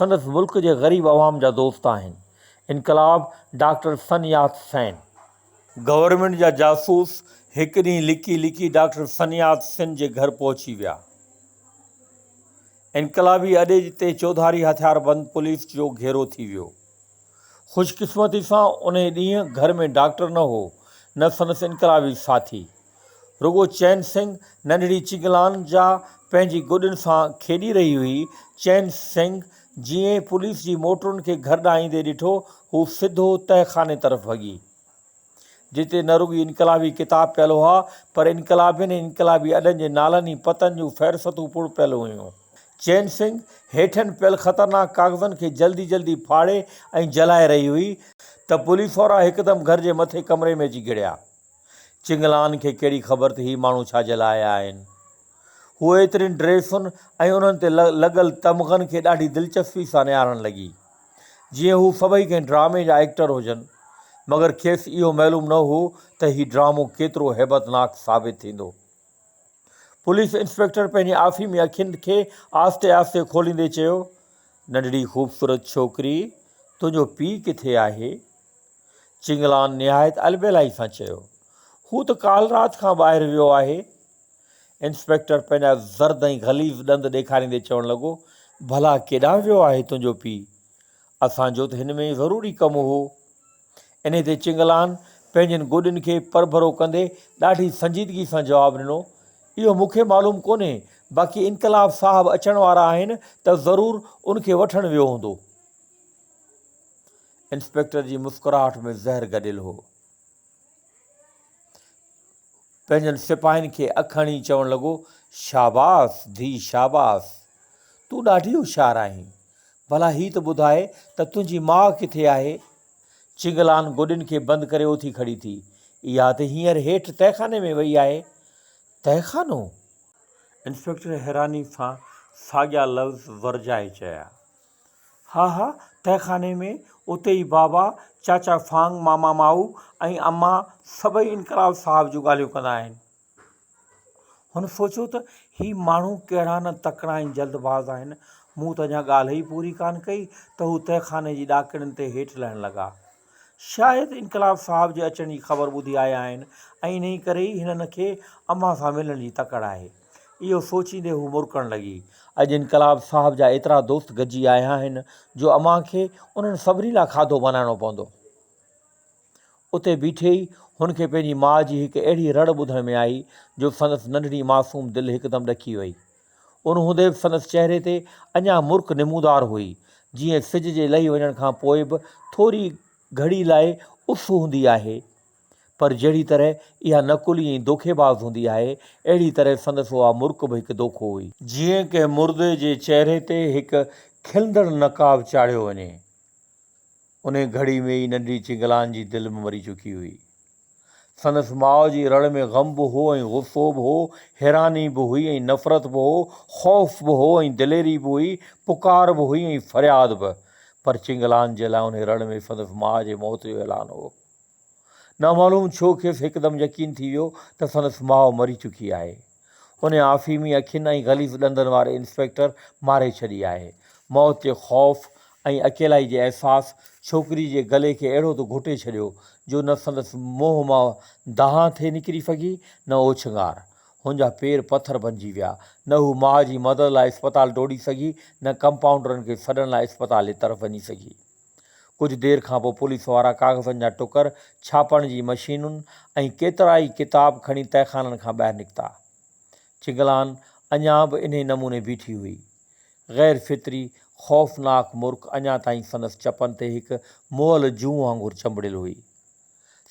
سندس ملڪ جي غريب عوام جا دوست آهن. انقلاب ڊاڪٽر سن يات سين. گورنمينٽ جا جاسوس هڪ ڏينهن لڪي لڪي ڊاڪٽر سنيات سن جي گهر پهچي ويا. انقلابي اڏي تي چوڌاري هٿياربند پوليس جو گهيرو ٿي ويو. خوش قسمتي سان انهي ڏينهن گهر ۾ ڊاڪٽر نه هو، نه سندس انقلابي ساٿي. رڳو چين سنگهه ننڍڙي چنگلان جا پنهنجي گڏين سان کيڏي رهي هئي. چين سنگهه جيئن ئي پوليس جي موٽرن کي گهر ڏانهن ايندي ڏٺو، هو سڌو تهه خاني طرف ڀڳي. جتي نه رڳي انقلابي ڪتاب پيل هئا، پر انقلابين ۽ انقلابي اڏن جي نالن ۽ پتن جون فهرستون پڻ پيل هيون. چين سنگهه هيٺن پيل خطرناڪ ڪاغذن کي جلدي جلدي ڦاڙي ۽ جلائي رهي هئي ته پوليس وارا هڪدم گهر جي مٿين ڪمري ۾ اچي گهڙيا. چنگلان کي ڪهڙي خبر ته هي ماڻهو ڇا جي لاء آيا آهن. هوء ايترين ڊريسن ۽ انهن تي لڳل تمغن کي ڏاڍي دلچسپي سان نهارڻ لڳي. جيئن هو سڀئي ڪنهن ڊرامي جا ايڪٽر هجن، مگر کيس اهو معلوم نه هو ته هي ڊرامو ڪيترو هيبتناڪ ثابت ٿيندو. پوليس انسپيڪٽر پنهنجي آفيمي اکين کي آهستي آهستي کوليندي چيو، ننڍڙي خوبصورت ڇوڪري، تنهنجو پيء ڪٿي آهي؟ چنگلان نهايت البيلائي سان چيو، هو ته ڪالهه رات کان ٻاهر ويو آهي. انسپيڪٽر پنهنجا زرد ۽ غليظ ڏند ڏيکاريندي چوڻ لڳو، ڀلا ڪيڏانهن ويو آهي تنهنجو پيء؟ اسان جو ته هن ۾ ضروري ڪم هو. انهي تي چنگلان پنهنجين گوڏين کي پرڀرو ڪندي ڏاڍي سنجيدگي سان جواب ڏنو، اهو مون کي معلوم ڪونهي، باقي انقلاب صاحب اچڻ وارا آهن ته ضرور ان کي وٺڻ ويو هوندو. انسپيڪٽر جي مسڪراهٽ ۾ زهر گڏيل هو. پنهنجن سپاهين کي اک هڻي چوڻ لڳو، شاباس ڌيء شاباس! تون ڏاڍي هوشيار آهين. ڀلا هي ته ٻڌاء ته تنهنجي ماء ڪٿي آهي؟ چنگلان گوڏين کي بند ڪري اٿي کڙي ٿي. اها ته هينئر هيٺ تهخاني ۾ وئي آهي. تهخانو؟ انسپيڪٽر حيراني سان ساڳيا لفظ ورجائي چيا. ها ها، تهخاني ۾، اتي ئي بابا، چاچا فانگ، ماما مائو ۽ اما سڀئي انقلاب صاحب جون ڳالهيون ڪندا آهن. هن سوچيو ته هي ماڻهو ڪهڙا نه تڪڙا ۽ جلد باز آهن. مون ته اڃا ڳالهه ئي پوري ڪانه ڪئي ته هو تهخاني جي ڏاڪڻين تي هيٺ لهڻ لڳا. شايد انقلاب صاحب جي اچڻ جي خبر ٻڌي آيا آهن ۽ انهيء ڪري ئي هنن کي امان سان ملڻ جي تڪڙ آهي. اهو سوچيندي هوء مرڪڻ لڳي. اڄ انقلاب صاحب جا ايترا دوست گڏجي آيا آهن جو امان کي انهن سڀني لاء کاڌو بنائڻو پوندو. اتي بيٺي ئي هن کي پنهنجي ماء جي هڪ اهڙي رڙ ٻڌڻ ۾ آئي جو سندس ننڍڙي معصوم دل هڪدم ڏڪي وئي. ان هوندي به سندس چهري تي اڃا مرڪ نمودار هئي، جيئن سج جي لهي وڃڻ کان پوء به ٿوري گهڙي لاء اس هوندي آهي، پر جهڙي طرح اها نقلي ۽ دوکيباز هوندي آهي، اهڙي طرح سندس اها مرڪ به هڪ دوکو هئي. جيئن ڪنهن مردي جي چهري تي هڪ کلندڙ نقاب چاڙهيو وڃي. انهي گهڙي ۾ ئي ننڍڙي چنگلان جي دل به مري چڪي هئي. سندس ماء جي رڙ ۾ غم به هو ۽ غصو به هو، حيراني به هئي ۽ نفرت به هو، خوف به هو ۽ دليري به هئي، پڪار به هئي ۽ فرياد به. پر چنگلان جي لاء انهي رڙ ۾ سندس ماء جي موت جو اعلان هو. نامعلوم ڇو کيس هڪدم يقين ٿي ويو ته سندس ماء مري چڪي آهي. انهي آفيمي اکين ۽ غليظ ڏندن واري انسپيڪٽر ماري ڇڏي آهي. موت جي خوف ۽ اڪيلائي جي احساس ڇوڪري جي گلي کي اهڙو ته گهٽي ڇڏيو جو نه سندس منهن مان دانهن ٿي نڪري سگهي نه اوڇنگار. هن جا پير پٿر بنجي ويا. نه هو ماء جي مدد لاء اسپتال ڊوڙي سگهي نه ڪمپائونڊرن کي سڏڻ لاء اسپتال جي طرف وڃي سگهي. ڪجهه دير کان پوء پوليس وارا ڪاغذن جا ٽڪر، ڇاپڻ جي مشينون ۽ ڪيترائي ڪتاب کڻي تهخانن کان ٻاهر نڪتا. چنگلان اڃا به انهي نموني بيٺي هئي. غير فطري، خوفناڪ مرڪ اڃا تائين سندس چپن تي هڪ مئل جونء وانگر چنبڙيل هئي.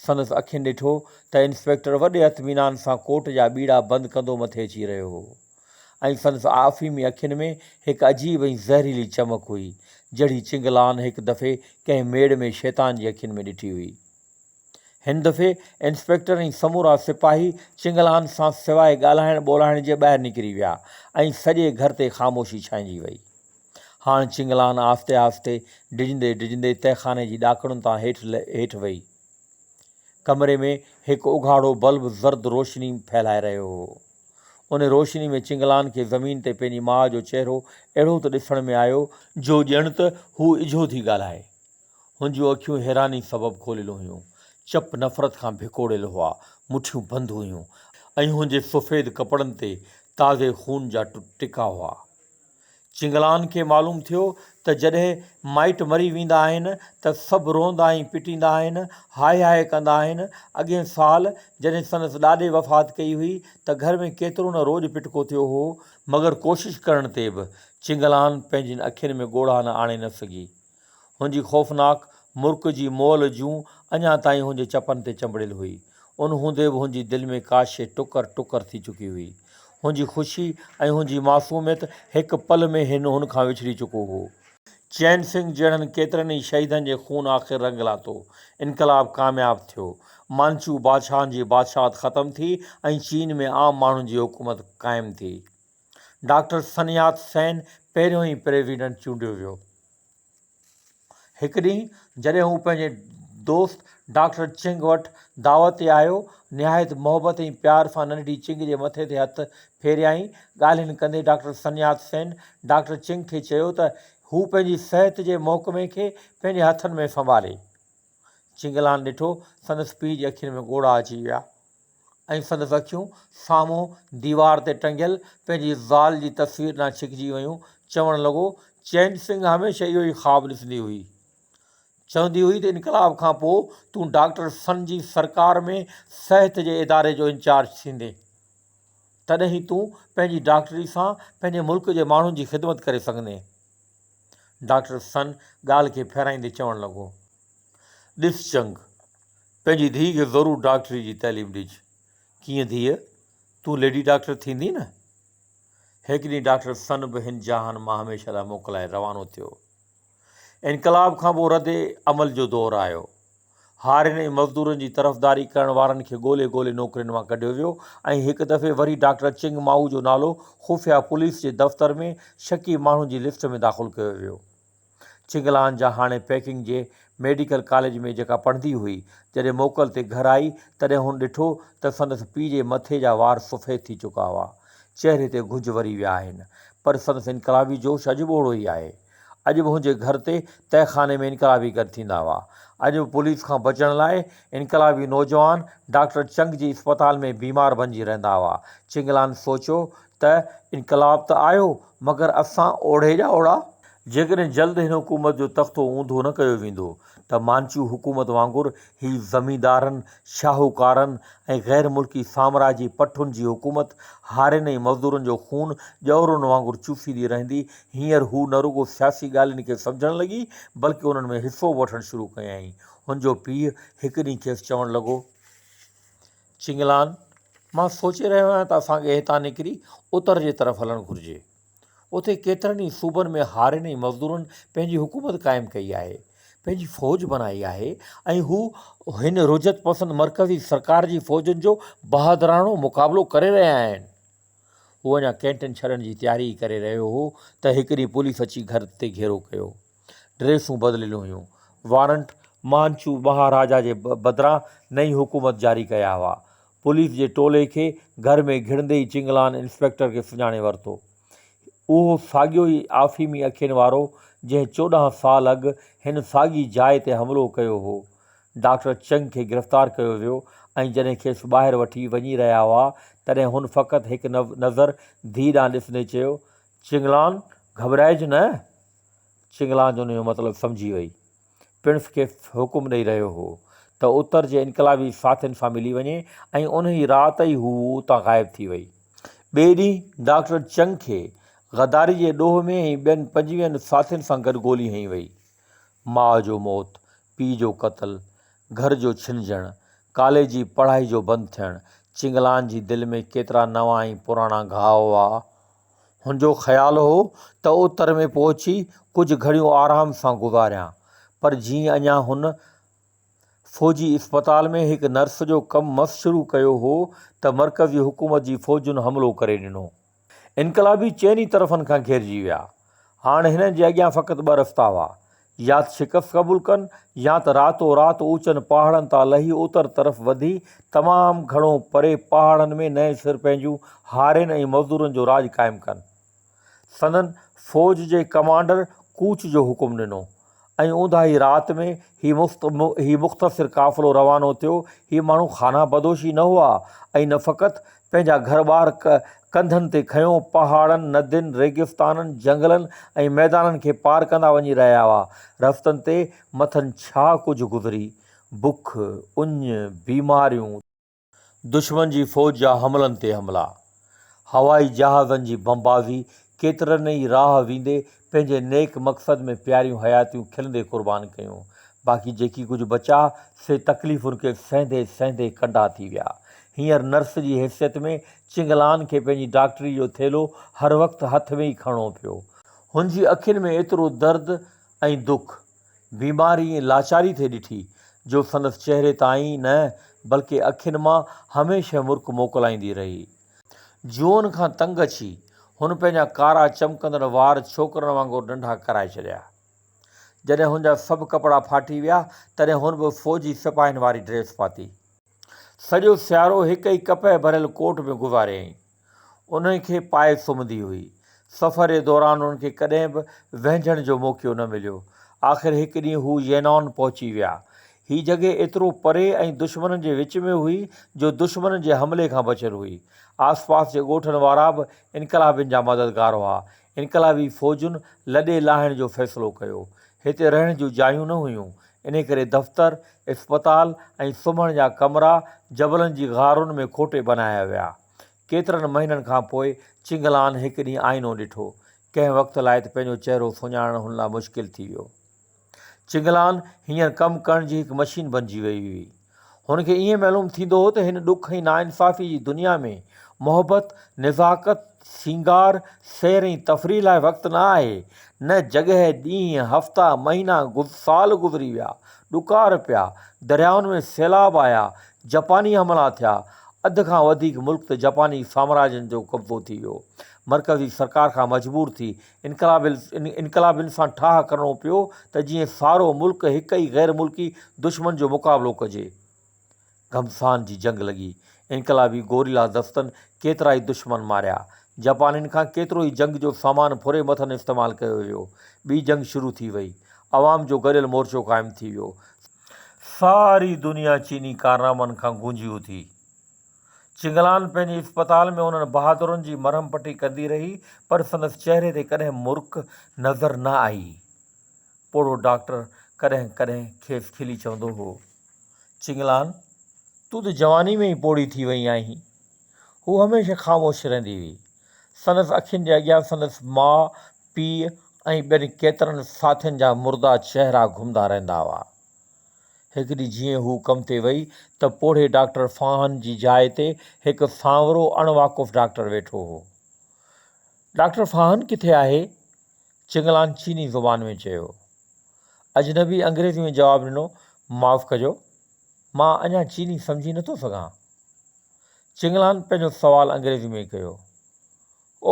سندس اکين ڏٺو ته انسپيڪٽر وڏي اطمينان سان ڪوٽ جا ٻيڙا بند ڪندو مٿي اچي رهيو هو ۽ سندس آفيمي اکين ۾ هڪ عجيب ۽ زهريلي چمڪ هئي، جهڙي چنگلان هڪ دفعي ڪنهن ميڙ ۾ شيطان جي اکين ۾ ڏٺي هئي. هن دفعي انسپيڪٽر ۽ سمورا سپاهي چنگلان سان سواء ڳالهائڻ ٻولهائڻ جي ٻاهر نڪري ويا ۽ سڄي گهر تي خاموشي ڇانئجي وئي. هاڻ چنگلان آهستي آهستي، ڊڄندي ڊڄندي تهخاني جي ڏاڪڻن تان هيٺ هيٺ وئي. ڪمري ۾ هڪ اگهاڙو بلب زرد روشني ڦهلائي رهيو هو. ان روشني ۾ چنگلان کي زمين تي پنهنجي ماء جو چهرو اهڙو ته ڏسڻ ۾ آيو، جو ڄڻ ته هوء اجهو ٿي ڳالهائي. هن جون اکيون حيراني سبب کوليل هيون، چپ نفرت کان ڀڪوڙيل هئا، مٺيون بند هيون ۽ هن جي سفيد ڪپڙن تي تازي خون جا ٽڪا هئا. چنگلان کي معلوم ٿيو ته جڏهن مائٽ مري ويندا آهن ته سڀ روئندا ۽ پٽيندا آهن، هاء هاء ڪندا آهن. اڳئين سال جڏهن سندس ڏاڏي وفات ڪئي هئي ته گهر ۾ ڪيترو نه روڄ پٽڪو ٿيو هو. مگر ڪوشش ڪرڻ تي به چنگلان پنهنجين اکين ۾ ڳوڙها نه آڻي نه سگهي. هن جي خوفناڪ مرڪ جي مئل جون اڃا تائين هن جي چپن تي چنبڙيل هئي. ان هوندي به هن جي دل ۾ ڪا شيء ٽڪر ٽڪر ٿي چڪي هئي. هن جي خوشي ۽ هن جي معصوميت هڪ پل ۾ هن هن کان وڇڙي چڪو هو. چين سنگهه جهڙن ڪيترن ئي شهيدن جي خون آخر رنگ لاتو. انقلاب ڪامياب ٿيو. مانچو بادشاهن جي بادشاهت ختم ٿي ۽ چين ۾ عام ماڻهن جي حڪومت قائم ٿي. ڊاڪٽر سن يات سين پهريون ئي پريزيڊنٽ چونڊيو ويو. هڪ ڏينهن جڏهن هو پنهنجي دوست ڊاڪٽر چنگ وٽ دعوت تي آيو، نهايت محبت ۽ پيار سان ننڍڙي چنگ جي مٿي تي هٿ ڦيريائين. ڳالهين ڪندي doctor Sun Yat Sen doctor Chang کي چيو ته هو پنهنجي صحت جي محڪمي کي پنهنجي هٿن ۾ سنڀالي. چنگلان ڏٺو، سندس پيء جي اکين ۾ ڳوڙها اچي ويا. ۽ سندس اکيون سامهون ديوار تي ٽنگيل پنهنجي زال جي تصوير ڏانهن ڇڪجي ويون. چوڻ لڳو، چين سنگهه هميشه اهو ئي خواب ڏسندي هئي. چوندي هئي ته انقلاب کان پوء تون ڊاڪٽر سن جي سرڪار ۾ صحت جي اداري جو انچارج ٿيندين. تڏهن ئي تون پنهنجي ڊاڪٽري سان پنهنجي ملڪ جي ماڻهن جي خدمت ڪري سگهندين. ڊاڪٽر سن ڳالهه کي ڦيرائيندي چوڻ لڳو. ڏس چنگ، پنهنجي ڌيء کي ضرور ڊاڪٽري جي تعليم ڏج. ڪيئن ڌيء، تون ليڊي ڊاڪٽر ٿيندين نه؟ هڪ ڏينهن ڊاڪٽر سن به هن جهان مان هميشه لاء موڪلائي روانو ٿيو. انقلاب کان پوء رد عمل جو دور آيو. هارين ۽ مزدورن جي طرفداري ڪرڻ وارن کي ڳولي ڳولي نوڪرين مان ڪڍيو ويو ۽ هڪ دفعي وري ڊاڪٽر چنگ مائو جو نالو خفيه پوليس جي دفتر ۾ شڪي ماڻهن جي لسٽ ۾ داخل ڪيو ويو. چنگلان جا هاڻي پيڪنگ جي ميڊيڪل ڪاليج ۾ جيڪا پڙهندي هئي، جڏهن موڪل تي گهر آئي، تڏهن هن ڏٺو ته سندس پيء جي مٿي جا وار سفيد ٿي چڪا هئا. چهري تي گهنج وري ويا آهن. پر سندس انقلابي جوش اڄ به اوهڙو ئي آهي. اڄ به هن جي گهر تي تهخاني ۾ انقلابي گڏ ٿيندا هئا. اڄ به پوليس کان بچڻ لاء انقلابي نوجوان ڊاڪٽر چنگ جي اسپتال ۾ بيمار بنجي رهندا هئا. چنگلان سوچيو ته انقلاب ته آيو، مگر اسان اوڙهي جا اوڙها. جيڪڏهن جلد هن حڪومت جو تختو اونڌو نه ڪيو ويندو ته مانچو حڪومت وانگر هي زميندارن، شاهوڪارن ۽ غير ملڪي سامراجي پٺن جي حڪومت هارين ۽ مزدورن جو خون ڄئورن وانگر چوسيندي رهندي. هينئر هو نه رڳو سياسي ڳالهين کي سمجهڻ لڳي بلڪه انهن ۾ حصو به وٺڻ شروع ڪيائين. هن جو پيء هڪ ڏينهن کيس چوڻ لڳو. چنگلان، مان سوچي رهيو آهيان ته اسان کي هتان نڪري اتر جي طرف هلڻ گهرجي. اتي ڪيترن ئي صوبن ۾ هارين ۽ مزدورن پنهنجي حڪومت قائم ڪئي آهي، پنهنجي فوج بنائي آهي ۽ هو هن رجعت پسند مرڪزي سرڪار جي فوجن جو بهادراڻو مقابلو ڪري رهيا آهن. هو اڃا ڪينٽين ڇڏڻ جي تياري ئي ڪري رهيو هو ته هڪ ڏينهن پوليس اچي گهر تي گهيرو ڪيو. ڊريسون بدليل هيون. وارنٽ مانچو مهاراجا جي بدران نئين حڪومت جاري ڪيا هئا. پوليس جي ٽولي کي گهر ۾ گهڙندي ئي چنگلان انسپيڪٽر کي سڃاڻي ورتو. اهو ساڳيو ئي آفيمي اکين وارو جنهن 14 سال اڳ هن ساڳي جاء تي حملو ڪيو هو. ڊاڪٽر چنگ کي گرفتار ڪيو ويو ۽ جڏهن کيس ٻاهر وٺي وڃي رهيا هئا تڏهن هن فقط هڪ نظر ڌيء ڏانهن ڏسندي چيو، چنگلان، گهٻرائج نه! چنگلان ان جو مطلب سمجهي وئي. پڻس کي حڪم ڏئي رهيو هو ته اتر جي انقلابي ساٿين سان ملي وڃي ۽ انهي رات ئي هو اتان غائب ٿي وئي. ٻئي ڏينهن ڊاڪٽر چنگ کي غداري جي ڏوهه ۾ ۽ ٻين پنجويهن ساٿين سان گڏ گولي هنئي وئي. ماء جو موت، پيء جو قتل، گهر جو ڇنجڻ، ڪاليج جي پڙهائي جو بند ٿيڻ، چنگلان جي دل ۾ ڪيترا نوان ۽ پراڻا گهاء هئا. هن جو خيال هو ته اتر ۾ پهچي ڪجهه گهڙيون آرام سان گذاريان، پر جيئن اڃا هن فوجي اسپتال ۾ هڪ نرس جو ڪم مس شروع ڪيو هو ته مرڪزي حڪومت جي فوجن حملو ڪري ڏنو. انقلابي چئني طرفن کان گهيرجي ويا. هاڻ هنن جي اڳيان فقط ٻه رستا هئا، يا ته شڪست قبول ڪن يا ته راتو رات اوچن پهاڙن تان لهي اتر طرف وڌي تمام گهڻو پري پهاڙن ۾ نئين سر پنهنجون هارين ۽ مزدورن جو راڄ قائم ڪن. سندن فوج جي ڪمانڊر ڪوچ جو حڪم ڏنو ۽ اونداهي رات ۾ هي هي مختصر قافلو روانو ٿيو. هي ماڻهو خانه بدوش ئي نه هئا ۽ نه فقط پنهنجا گهر ٻار ڪنڌن تي کنيو پهاڙن، ندين، ريگستانن، جهنگلن ۽ ميدانن کي پار ڪندا وڃي رهيا هئا. رستن تي مٿن ڇا ڪجهه گذري، بک، اڃ، بيماريون، دشمن جي فوج جا حملن تي حملا، هوائي جهازن جي بمبازي، ڪيترن ئي راهه ويندي پنهنجي نيڪ مقصد ۾ پياريون حياتيون کلندي قربان ڪيون. باقي جيڪي ڪجهه بچا، سي تڪليفن کي سهندي سهندي ڪنڊا ٿي ويا. هينئر نرس جي حيثيت ۾ چنگلان کي پنهنجي ڊاڪٽري جو ٿيلهو هر وقت هٿ ۾ ئي کڻڻو پيو. هن جي اکين ۾ ايترو درد ۽ دک، بيماري ۽ لاچاري ٿي ڏٺي، جو سندس چهري تان ئي نه بلڪه اکين مان هميشه مرڪ موڪلائيندي رهي. جوئن کان تنگ اچي، هن پنهنجا ڪارا چمڪندڙ وار ڇوڪرن وانگر ننڍا ڪرائي ڇڏيا. جڏهن هن جا سڀ ڪپڙا ڦاٽي ويا، تڏهن هن به فوجي سپاهين واري ڊريس پاتي. سڄو سيارو هڪ ئي ڪپهه ڀريل ڪوٽ ۾ گذاريائين. انهي کي پائي سمهندي هئي. سفر جي دوران هن کي ڪڏهن به وهنجڻ جو موقعو نه مليو. آخر هڪ ڏينهن هو يينان پهچي ويا. هي جڳهه ايترو پري ۽ دشمنن جي وچ ۾ هئي جو دشمنن جي حملي کان بچيل هئي. آسپاس جي ڳوٺن وارا به انقلابين جا مددگار هئا. انقلابي فوجن لڏي لاهڻ جو فيصلو ڪيو. هتي رهڻ جون جايون نه هيون، انهي ڪري دفتر، اسپتال ۽ سمهڻ جا ڪمرا جبلن جي غارن ۾ کوٽي بنايا ويا. ڪيترن مهينن کان پوء چنگلان هڪ ڏينهن آئينو ڏٺو. ڪنهن وقت لاء ته پنهنجو چهرو سڃاڻڻ هن لاء مشڪل ٿي ويو. چنگلان هينئر ڪم ڪرڻ جي هڪ مشين بنجي ويئي هئي. هن کي ائين معلوم ٿيندو هو ته هن ڏک ۽ ناانصافيء جي دنيا ۾ محبت، نزاڪت، سينگار، سير ۽ تفريح لاء وقت نه آهي، نه جڳهه، ڏينهن، هفتا، مهينا، سال گذري ويا، ڏڪار پيا، دريائن ۾ سيلاب آيا، جپاني حملا ٿيا، اڌ کان وڌيڪ ملڪ تي جپاني سامراجين جو قبضو ٿي ويو. مرڪزي سرڪار کان مجبور ٿي انقلابين سان ٺاهه ڪرڻو پيو ته جيئن سارو ملڪ هڪ ئي غير ملڪي دشمن جو مقابلو ڪجي. گهمسان جي جنگ لڳي. انقلابي گوريلا دستن ڪيترائي دشمن ماريا. جپانين کان ڪيترو ئي جنگ جو سامان ڦري مٿن استعمال ڪيو ويو. ٻي جنگ شروع ٿي وئي. عوام جو گڏيل مورچو قائم ٿي ويو. ساري دنيا چيني ڪارنامن کان گونجي اٿي. چنگلان پنهنجي اسپتال ۾ انهن بهادرن جي مرهم پٽي ڪندي رهي پر سندس چهري تي ڪڏهن مرڪ نظر نه آئي. پوڙهو ڊاڪٽر ڪڏهن ڪڏهن کيس کلي چوندو هو، چنگلان، تون ته جواني ۾ ئي پوڙهي ٿي وئي آهين. هوء هميشه خاموش رهندي هئي. سندس اکين جي اڳيان سندس ماء، پيء ۽ ٻين ڪيترن ساٿين جا مردا چهرا گهمندا رهندا هئا. هڪ ڏينهن جيئن هوء ڪم تي وئي ته پوڙهي ڊاڪٽر فاهن جي جاء تي هڪ سانورو اڻ واقف ڊاڪٽر ويٺو هو. ڊاڪٽر فاهن ڪٿي آهي؟ چنگلان چيني زبان ۾ چيو. اجنبي انگريزي ۾ جواب ڏنو، معاف ڪجو، مان اڃا چيني سمجهي نٿو سگهان. چنگلان پنهنجو سوال انگريزي ۾ ڪيو.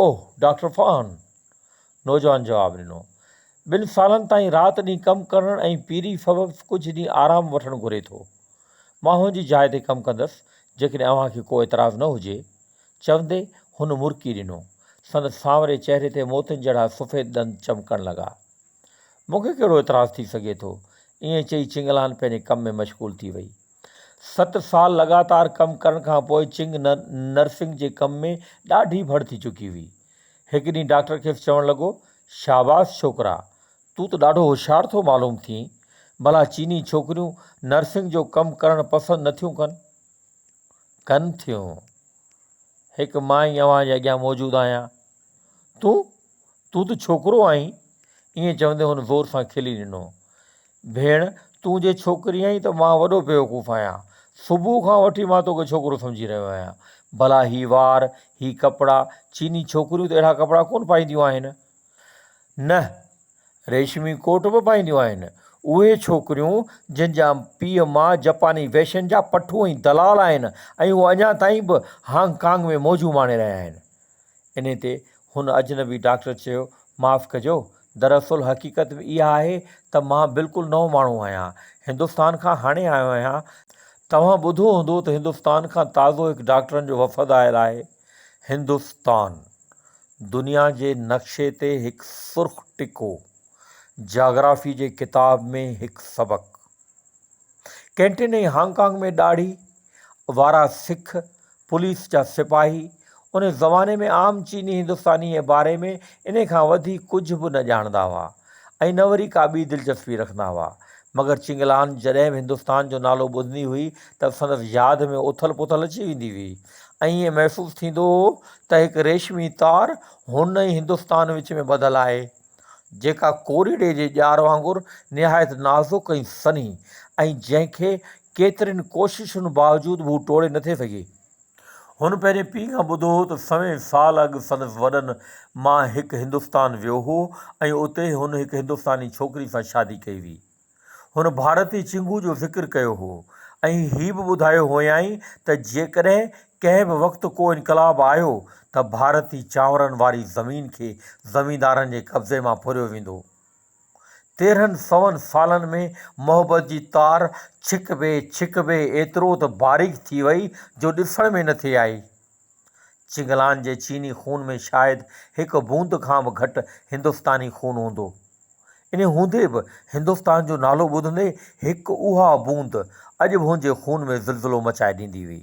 اوه، ڊاڪٽر فاهن! نوجوان جواب ڏنو. ٻن سالن تائين رات ڏينهن ڪم ڪرڻ ۽ پيري سبب ڪجهه ڏينهن آرام وٺڻ گهري ٿو. مان هن جي جاء تي ڪم ڪندس، جيڪڏهن اوهان کي ڪو اعتراض نه هجي. چوندي هن مرڪي ڏنو. سندس سانوري چهري تي موتين جهڙا سفيد ڏند چمڪڻ لڳا. مون کي ڪهڙو اعتراض ٿي سگهي ٿو؟ ائين چئي چنگلان پنهنجي ڪم ۾ مشغول ٿي وئي. ست سال لڳاتار ڪم ڪرڻ کان پوء چنگ نرسنگ جي ڪم ۾ ڏاڍي ڀڙ ٿي چڪي هئي. هڪ ڏينهن ڊاڪٽر کيس چوڻ لڳو، شاباس ڇوڪرا، تون ته ڏاڍو هوشيار ٿو معلوم ٿئين. ڀلا چيني ڇوڪريون نرسنگ جو ڪم ڪرڻ پسند نه ٿيون ڪن؟ ڪن ٿيون. هڪ مان ئي اوهان جي اڳيان موجود آهيان. تون؟ تون ته ڇوڪرو آهين. ائين چوندي هن زور سان کلي ڏنو. ڀيڻ، تون جي ڇوڪري آهين ته مان وڏو بيوقوف آهيان. صبح کان وٺي مان توکي ڇوڪرو سمجهي رهيو آهيان. ڀلا هي وار، هي ڪپڙا، چيني ڇوڪريون ته اهڙا ڪپڙا ڪونه پائينديون آهن. نه، ريشمي ڪوٽ به پائينديون آهن. اهي ڇوڪريون جن جا پيء ماء جپاني فيشن جا پٺو ۽ دلال آهن ۽ هو اڃا تائين به هانگ ڪانگ ۾ موجون ماڻي رهيا آهن. انهي تي هن اجنبي ڊاڪٽر چيو، معاف ڪجو، دراصل حقيقت به اها آهي ته مان بلڪل نئون ماڻهو آهيان. هندستان کان هاڻي آيو آهيان. توهان ٻڌو هوندو ته هندستان کان تازو هڪ ڊاڪٽرن جو وفد آيل آهي. هندستان! دنيا جي نقشي تي هڪ سرخ ٽڪو. جاگرافي جي ڪتاب ۾ هڪ سبق. ڪينٽين ۽ هانگ ڪانگ ۾ ڏاڙهي وارا سک پوليس جا سپاهي ان زماني ۾ عام چيني هندستاني جي باري ۾ انهي کان وڌيڪ ڪجهه به نه ڄاڻندا هئا ۽ نه وري ڪا ٻي دلچسپي رکندا هئا. مگر چنگلان جڏهن به هندستان جو نالو ٻڌندي هئي ته سندس ياد ۾ اٿل پٿل اچي ويندي هئي ۽ ائين محسوس ٿيندو هو ته هڪ ريشمي تار هن ۽ هندستان وچ ۾ ٻڌل آهي. جيڪا ڪوريڙي جي ڄار وانگر نهايت نازڪ ۽ سنهي ۽ جنهن کي ڪيترين ڪوششن باوجود به هو ٽوڙي نٿي سگهي. هن پنهنجي پيء کان ٻڌو هو ته سوين سال اڳ سندس وڏن مان هڪ هندستان ويو هو ۽ اتي هن هڪ هندستاني ڇوڪري سان شادي ڪئي هئي. هن ڀارتي چنگو جو ذڪر ڪيو هو ۽ هي به ٻڌايو هئائين ته جيڪڏهن ڪنهن به وقت ڪو انقلاب آيو ته ڀارتي چانورن واري زمين کي زميندارن جي قبضي مان ڦريو ويندو. تيرهن سون سالن ۾ محبت جي تار ڇڪبي ڇڪبي ايترو ته باريڪ ٿي وئي جو ڏسڻ ۾ نٿي آئي. چنگلان جي چيني خون ۾ شايد هڪ بوند کان به گهٽ هندستاني خون هوندو. انهي هوندي به هندستان جو نالو ٻڌندي هڪ اها بوند اڄ به هن جي خون ۾ زلزلو مچائي ڏيندي هئي.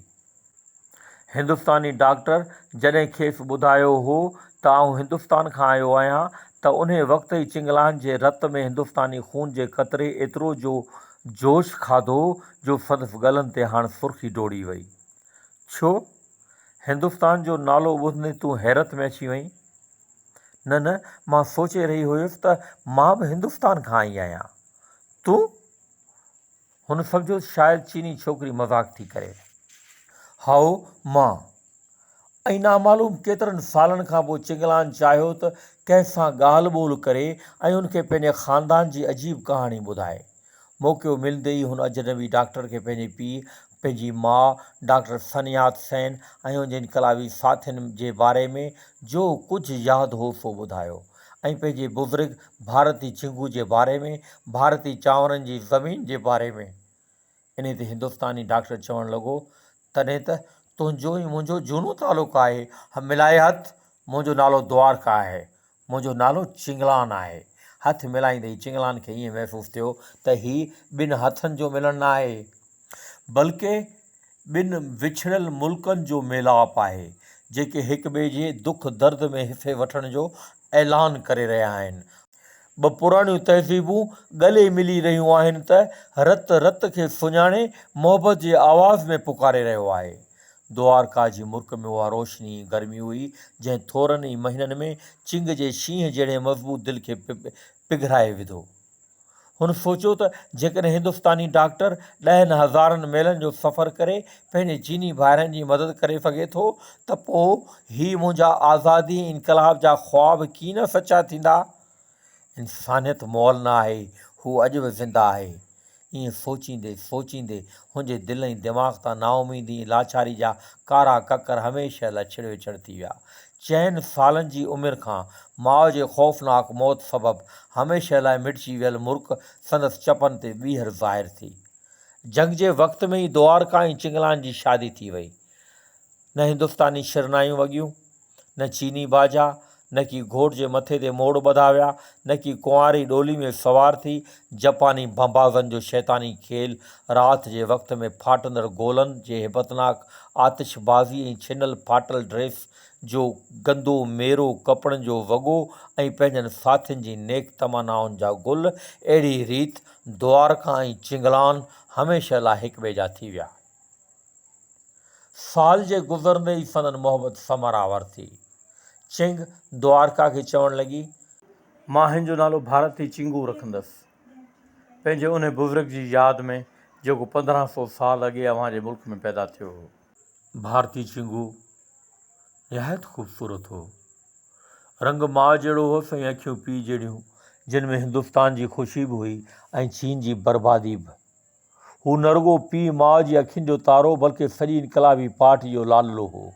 هندستاني ڊاڪٽر جڏهن کيس ٻڌايو هو ته آئون هندستان کان آيو آهيان ته انهي وقت ئي چنگلان جي رت ۾ هندستاني خون جي قطري ايترو جو جوش کاڌو جو سندس ڳلن تي هاڻ سرخي ڊوڙي وئي. ڇو؟ هندستان جو نالو ٻڌندي تون حيرت ۾ اچي وئين؟ نه نه، مان سوچي رهي هيس ته مان به هندستان کان آئي آهيان. تون؟ هن سمجهيو ته شايد چيني ڇوڪري مذاق ٿي ڪري. هائو، مان. ۽ نامعلوم ڪيترن سالن کان پوء چنگلان چاهيو ته ڪنهن سان ڳالهه ٻولهه ڪري ۽ ان کي پنهنجي خاندان جي عجيب ڪهاڻي ٻڌائي. موقعو ملندي ئي هن اجنبي ڊاڪٽر کي پنهنجي پيء، پنهنجي ماء، ڊاڪٽر سن يات سين ۽ ان جي انقلابي ساٿين جي باري ۾ جو ڪجهه ياد هو سو ٻڌايو ۽ پنهنجي بزرگ ڀارتي چنگو جي باري ۾، ڀارتي چانورن جي زمين جي باري ۾. انهي تي هندستاني ڊاڪٽر چوڻ لڳو، تڏهن ته تنهنجو ۽ منهنجو جهونو تعلق آهي. ملائي هٿ، منهنجو نالو دوارڪا آهي. منهنجو نالو چنگلان آهي. هٿ ملائيندي ئي چنگلان کي ائين محسوس ٿيو ته هي ٻن هٿن جو ملڻ نه آهي، بلڪه ٻن وڇڙيل ملڪن جو ميلاپ آهي، جيڪي هڪٻئي جي دک درد ۾ حصي وٺڻ جو اعلان ڪري رهيا آهن. ٻه پراڻيون تهذيبون ڳلي ملي رهيون آهن ته رت رت کي سڃاڻي محبت جي آواز ۾ پڪاري رهيو آهي. دوارڪا جي مرڪ ۾ اها روشني ۽ گرمي هئي، جنهن ٿورن ئي مهينن ۾ چنگ جي شينهن جهڙي مضبوط دل کي پگهرائي وڌو. هن سوچيو ته جيڪڏهن هندستاني ڊاڪٽر ڏهن هزارن ميلن جو سفر ڪري پنهنجي چيني ڀائرن جي مدد ڪري سگهي ٿو ته پوء هي منهنجا آزادي ۽ انقلاب جا خواب ڪيئن نه سچا ٿيندا؟ انسانيت مئل نه آهي، هو اڄ به زنده آهي. ائين سوچيندي سوچيندي هن جي دل ۽ دماغ تان نااميدي ۽ لاچاري جا ڪارا ڪڪر هميشه لاء ڇڙ وڇڙ ٿي ويا. چئن سالن جي عمر کان ماء جي خوفناڪ موت سبب هميشه لاء مٽجي ويل مرڪ سندس چپن تي ٻيهر ظاهر ٿي. جنگ جي وقت ۾ ئي دوارڪا ۽ چنگلان جي شادي ٿي وئي. نه هندستاني شرنايون وڳيون، نه چيني باجا، نه ڪي گهوٽ جي مٿي تي موڙ ٻڌا ويا، نه ڪي ڪنواري ڏولي ۾ سوار ٿي، جپاني بمبازن جو شيطاني کيل، رات جي وقت ۾ ڦاٽندڙ گولن جي هيبتناڪ آتش بازي ۽ ڇنل ڦاٽل ڊريس جو گندو ميرو ڪپڙن جو وڳو ۽ پنهنجن ساٿين جي نيڪ تمنائن جا گل، اهڙي ريت دوارڪا ۽ چنگلان هميشه لاء هڪٻئي جا ٿي ويا. سال جي گذرندي ئي سندن محبت ثمر آور ٿي. چنگ دوارڪا کي چوڻ لڳي. مان هن جو نالو ڀارتي چنگو رکندس. پنهنجي انهي بزرگ جي ياد ۾ جيڪو 1500 سال اڳي اوهان جي ملڪ ۾ پيدا ٿيو هو. ڀارتي چنگو نهايت خوبصورت هو. رنگ ماء جهڙو هوس ۽ اکيون پيء جهڙيون، جن ۾ هندستان جي خوشي به هئي ۽ چين جي بربادي به. هو نه رڳو پيء ماء جي اکين جو تارو بلڪه سڄي انقلابي پارٽي جو لاڏلو هو.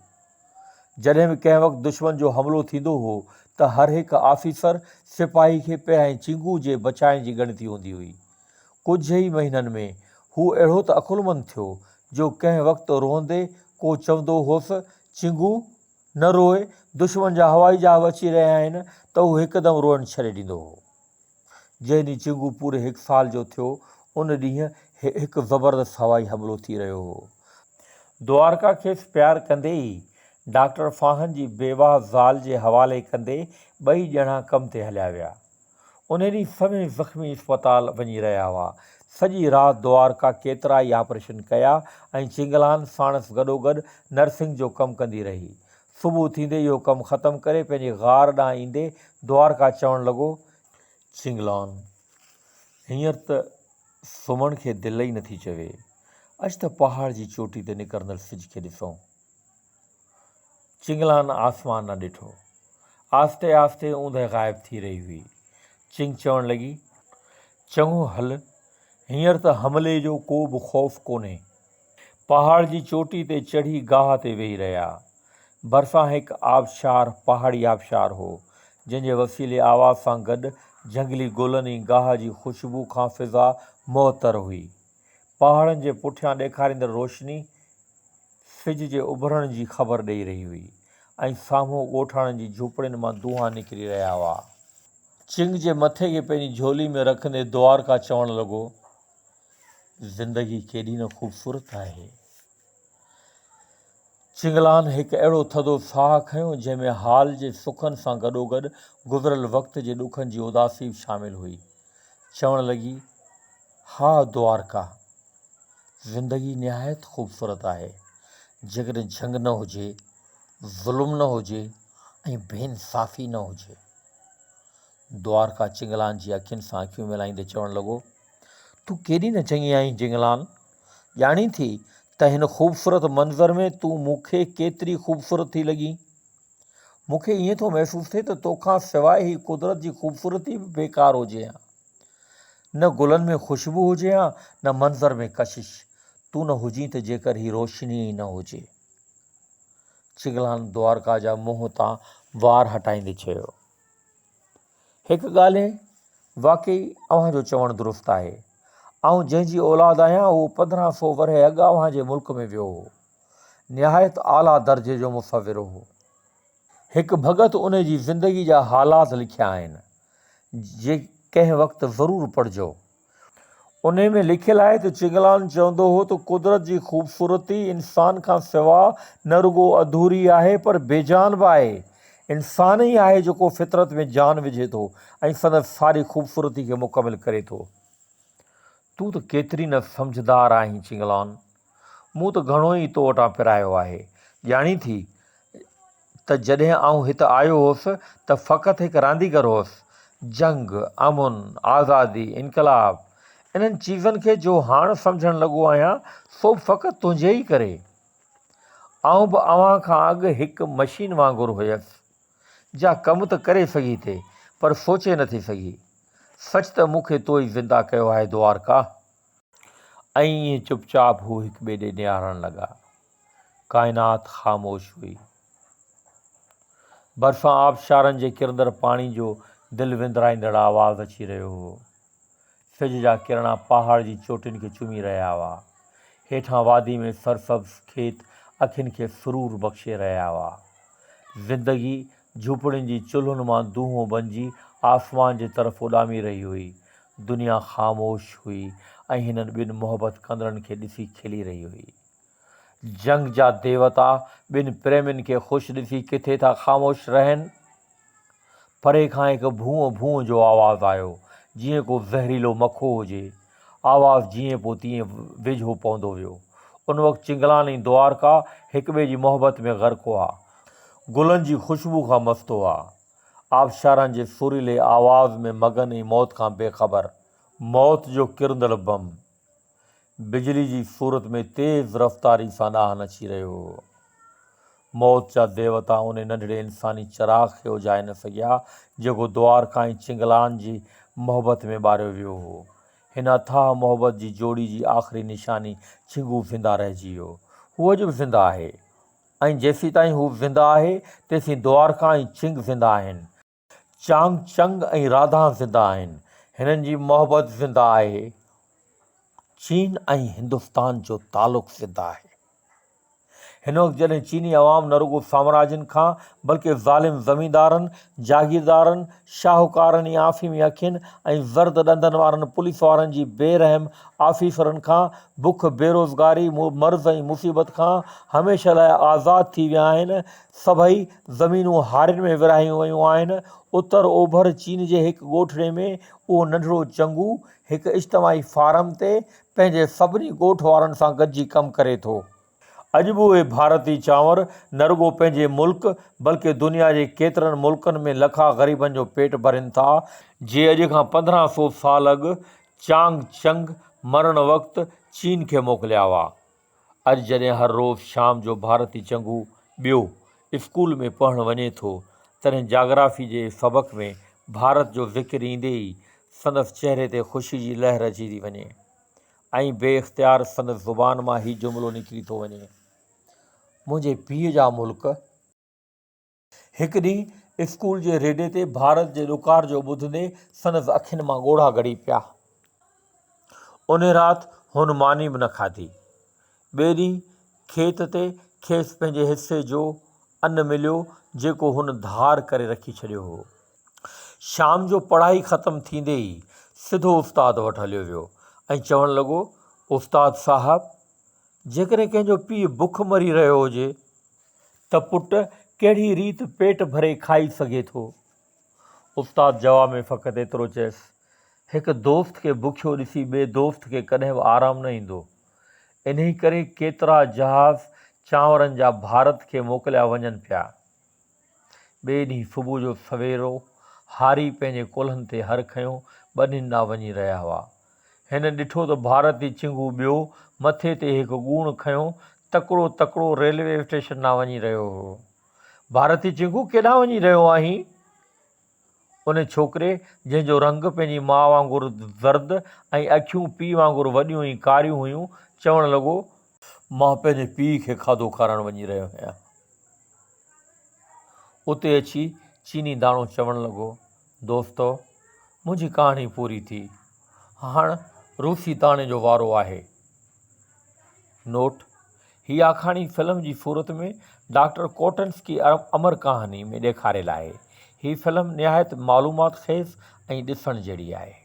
جڏهن به ڪنهن وقت دشمن جو حملو ٿيندو هو ته هر هڪ آفيسر، سپاهي کي پهريائين چنگو جي بچائڻ جي ڳڻتي هوندي هئي. ڪجهه ئي مهينن ۾ هو اهڙو ته عقلمند ٿيو جو ڪنهن وقت روئندي ڪو چوندو هوس، چنگو! نه روء، دشمن جا هوائي جهاز اچي رهيا آهن ته هو هڪدم روئڻ ڇڏي ڏيندو هو. جنهن ڏينهن چنگو پوري هڪ سال جو ٿيو، ان ڏينهن هڪ زبردست هوائي حملو ٿي رهيو هو. دوارڪا کيس پيار ڪندي ئي ڊاڪٽر فاهن جي بيواهه زال جي حوالي ڪندي ٻئي ڄڻا ڪم تي هليا ويا. انهي ڏينهن سوين زخمي اسپتال وڃي رهيا هئا. سڄي رات دوارڪا ڪيترائي آپريشن ڪيا ۽ چنگلان ساڻس گڏوگڏ نرسنگ جو ڪم ڪندي رهي. صبح ٿيندي اهو ڪم ختم ڪري پنهنجي غار ڏانهن ايندي دوارڪا چوڻ لڳو، چنگلان، هينئر ته سمهڻ کي دل ئي نٿي چوي. اچ ته پهاڙ جي چوٽي تي نڪرندڙ سج کي ڏسون. چنگلان آسمان ڏانهن ڏٺو. آهستي آهستي اوندهه غائب ٿي رهي هئي. چنگ چوڻ لڳي، چڱو هل، هينئر ته حملي جو ڪو به خوف ڪونهي. پهاڙ جي چوٽي تي چڙهي گاهه تي ويهي رهيا. ڀرسان هڪ آبشار، پهاڙي آبشار هو، جنهن جي وسيلي آواز سان گڏ جهنگلي گلن ۽ گاهه جي خوشبو کان فضا معطر هئي. پهاڙن جي پٺيان ڏيکاريندڙ روشني سج جي اڀرڻ جي خبر ڏئي رهي هئي ۽ سامهون ڳوٺاڻن جي جهوپڙين مان دونهان نڪري رهيا هئا. چنگ جي مٿي کي پنهنجي جهولي ۾ رکندي دوارڪا چوڻ لڳو، زندگي ڪيڏي نه خوبصورت آهي. چنگلان هڪ اهڙو ٿڌو ساهه کنيو، جنهن ۾ حال جي سکن سان گڏوگڏ گذريل وقت جي ڏکن جي اداسي به شامل هئي. چوڻ لڳي، ها دوارڪا! زندگي نهايت خوبصورت آهي. جيڪڏهن جنگ نه هجي، ظلم نه هجي ۽ بي انصافي نه هجي. دوارڪا چنگلان جي اکين سان اکيون ملائيندي چوڻ لڳو، تون ڪيڏي نه چڱي آهين چنگلان! ڄاڻين ٿي ته هن خوبصورت منظر ۾ تون مون کي ڪيتري خوبصورت ٿي لڳين؟ مون کي ائين ٿو محسوس ٿئي ته توکان سواء هي قدرت جي خوبصورتي به بيڪار هجي ها. نه گلن ۾ خوشبو هجي ها نه منظر ۾ ڪشش. تون نه هجين ته جيڪر هي روشني ئي نه هجي. چنگلان دوارڪا جا منهن تان وار هٽائيندي چيو. هڪ ڳالهه واقعي اوهان جو چوڻ درست آهي. آئون جنهن جي اولاد آهيان اهو 15 سو ورهيه اڳ اوهان جي ملڪ ۾ ويو هو. نهايت اعليٰ درجي جو مصور هو. هڪ ڀڳت ان جي زندگي جا حالات لکيا آهن، جي ڪنهن وقت ضرور پڙهجو. انهي ۾ لکيل آهي ته چنگلان چوندو هو ته قدرت جي خوبصورتي انسان کان سوا نه رڳو اڌوري آهي پر بي جان به آهي. انسان ئي آهي جيڪو فطرت ۾ جان وجهي ٿو ۽ سندس ساري خوبصورتي کي مڪمل ڪري ٿو. تون ته ڪيتري نه سمجهدار آهين چنگلان. مون ته گهڻو ئي تو وٽان پرايو آهي. ڄاڻين ٿي ته جڏهن آئون هت آيو هوس ته فقط هڪ رانديگر هوس. جنگ، امن، آزادي، انقلاب، انهن چيزن کي جو هاڻ سمجهڻ لڳو آهيان سو به فقط تنهنجي ئي ڪري. آئون به اوهان کان اڳ هڪ مشين وانگر هيس، جا ڪم ته ڪري سگهي ٿي پر سوچي نٿي سگهي. سچ ته مون کي تو ئي زنده ڪيو آهي دوارڪا. ۽ ائين چپ چاپ هو هڪ ٻئي ڏي نهارڻ لڳا. ڪائنات خاموش هئي. ڀرسان آبشارن جي ڪرندڙ پاڻي جو دل وندرائيندڙ آواز اچي رهيو هو. سج جا ڪرڻا پهاڙ جي چوٽين کي چمي رهيا هئا. هيٺان وادي ۾ سرسبز کيت اکين کي سرور بخشي رهيا هئا. زندگي جهوپڙين جي چلهن مان دونهون بنجي آسمان جي طرف اڏامي رهي هئي. دنيا خاموش هئي ۽ هنن ٻن محبت ڪندڙن کي ڏسي کلي رهي هئي. جنگ جا ديوتا ٻن پريمين کي خوش ڏسي ڪٿي ٿا خاموش رهن؟ پري کان هڪ ڀونء ڀونء جو آواز آيو، جيئن ڪو زهريلو مکو هجي. آواز جيئن پوء تيئن ويجهو پوندو ويو. ان وقت چنگلان ۽ دوارڪا هڪٻئي جي محبت ۾ غرق هئا. گلن جي خوشبو کان مست هئا. آبشارن جي سريلي آواز ۾ مگن ۽ موت کان بي خبر. موت جو ڪرندڙ بم. بجلي جي صورت ۾ تيز رفتاري سان ڏانهن اچي رهيو هو. موت جا ديوتا ان ننڍڙي انساني چراغ کي اجهائي نه سگهيا، جيڪو دوارڪا ۽ چنگلان جي محبت ۾ ٻاريو ويو هو. هن اٿاهه محبت جي جوڙي جي آخري نشاني چنگو زنده رهجي ويو. هو اڄ به زنده آهي. ۽ جيسيتائين هو زنده آهي، تيسين دوارڪا ۽ چنگ زنده آهن. چانگ چنگ ۽ راڌا زنده آهن. هنن جي محبت زنده آهي. چين ۽ هندستان جو تعلق زنده آهي. هن وقت جڏهن چيني عوام نه رڳو سامراجين کان بلڪه ظالم زميندارن، جاگيردارن، شاهوڪارن ۽ آفيمي اکين ۽ زرد ڏندن وارن پوليس وارن جي بي رحم آفيسرن کان، بک، بيروزگاري، مرض ۽ مصيبت کان هميشه لاء آزاد ٿي ويا آهن، سڀئي زمينون هارين ۾ ورهايون ويون آهن. اتر اوڀر چين جي هڪ ڳوٺڙي ۾ اهو ننڍڙو چنگو هڪ اجتماعي فارم تي پنهنجي سڀني ڳوٺ وارن سان گڏجي ڪم ڪري ٿو. اڄ به اهي ڀارتي چانور نه رڳو پنهنجي ملڪ بلڪه دنيا جي ڪيترن ملڪن ۾ لکها غريبن جو پيٽ ڀرين ٿا، جي اڄ کان 15 سو سال اڳ چانگ چنگ مرڻ وقت چين کي موڪليا هئا. اڄ جڏهن هر روز شام جو ڀارتي چنگو ٻيو اسڪول ۾ پڙهڻ وڃي ٿو، تڏهن جاگرافي جي سبق ۾ ڀارت جو ذڪر ايندي ئي سندس چهري تي خوشي جي لهر اچي ٿي وڃي ۽ بي اختيار سندس زبان مان هي جملو نڪري ٿو وڃي، منهنجي پيء جا ملڪ. هڪ ڏينهن اسڪول جي ريڊيي تي ڀارت جي ڏڪار جو ٻڌندي سندس اکين مان ڳوڙها ڳڙي پيا. انهي رات هن ماني به نه کاڌي. ٻئي ڏينهن کيت تي کيس پنهنجي حصي جو ان مليو جيڪو هن ڌار ڪري رکي ڇڏيو هو. شام جو پڙهائي ختم ٿيندي ئي سڌو استاد وٽ هليو ويو ۽ چوڻ لڳو، استاد صاحب! جيڪڏهن ڪنهن جو پيء بک مري رهيو هجي ته پٽ ڪهڙي ريت پيٽ ڀري کائي سگهي ٿو؟ استاد جواب ۾ فقط ايترو چيس، هڪ دوست کي بکيو ڏسي ٻئي دوست کي ڪڏهن به آرام نه ايندو. انهي ڪري ڪيترا جهاز چانورن جا ڀارت کي موڪليا وڃن پيا. ٻئي ڏينهن صبح جو سويرو هاري پنهنجي ڪلهن تي هر کنيو ٻنين ڏانهن وڃي رهيا هئا. هن ڏٺو ته ڀارتي چنگهو ٻيو مٿي تي هڪ ڳوڻ کنيو تڪڙو تڪڙو ريلوي اسٽيشن ڏانهن وڃي رهيو هو. ڀارتي چنگهو ڪيڏانهن وڃي رهيو آهين؟ ان ڇوڪري جنهن جو رنگ پنهنجي ماء وانگر زرد ۽ اکيون پيء وانگر وڏيون ۽ ڪاريون هيون، چوڻ لڳو. مان پنهنجي پيء کي کاڌو کارائڻ وڃي رهيو آهيان. اتي اچي چيني داڻو چوڻ لڳو، دوستو! منهنجي ڪهاڻي پوري ٿي. هاڻ روسي داڻي جو وارو آهي. نوٽ، هي آکاڻي فلم جي صورت ۾ ڊاڪٽر ڪوٽنسڪي امر ڪهاڻي ۾ ڏيکاريل آهي. هي فلم نهايت معلومات خيز ۽ ڏسڻ جهڙي آهي.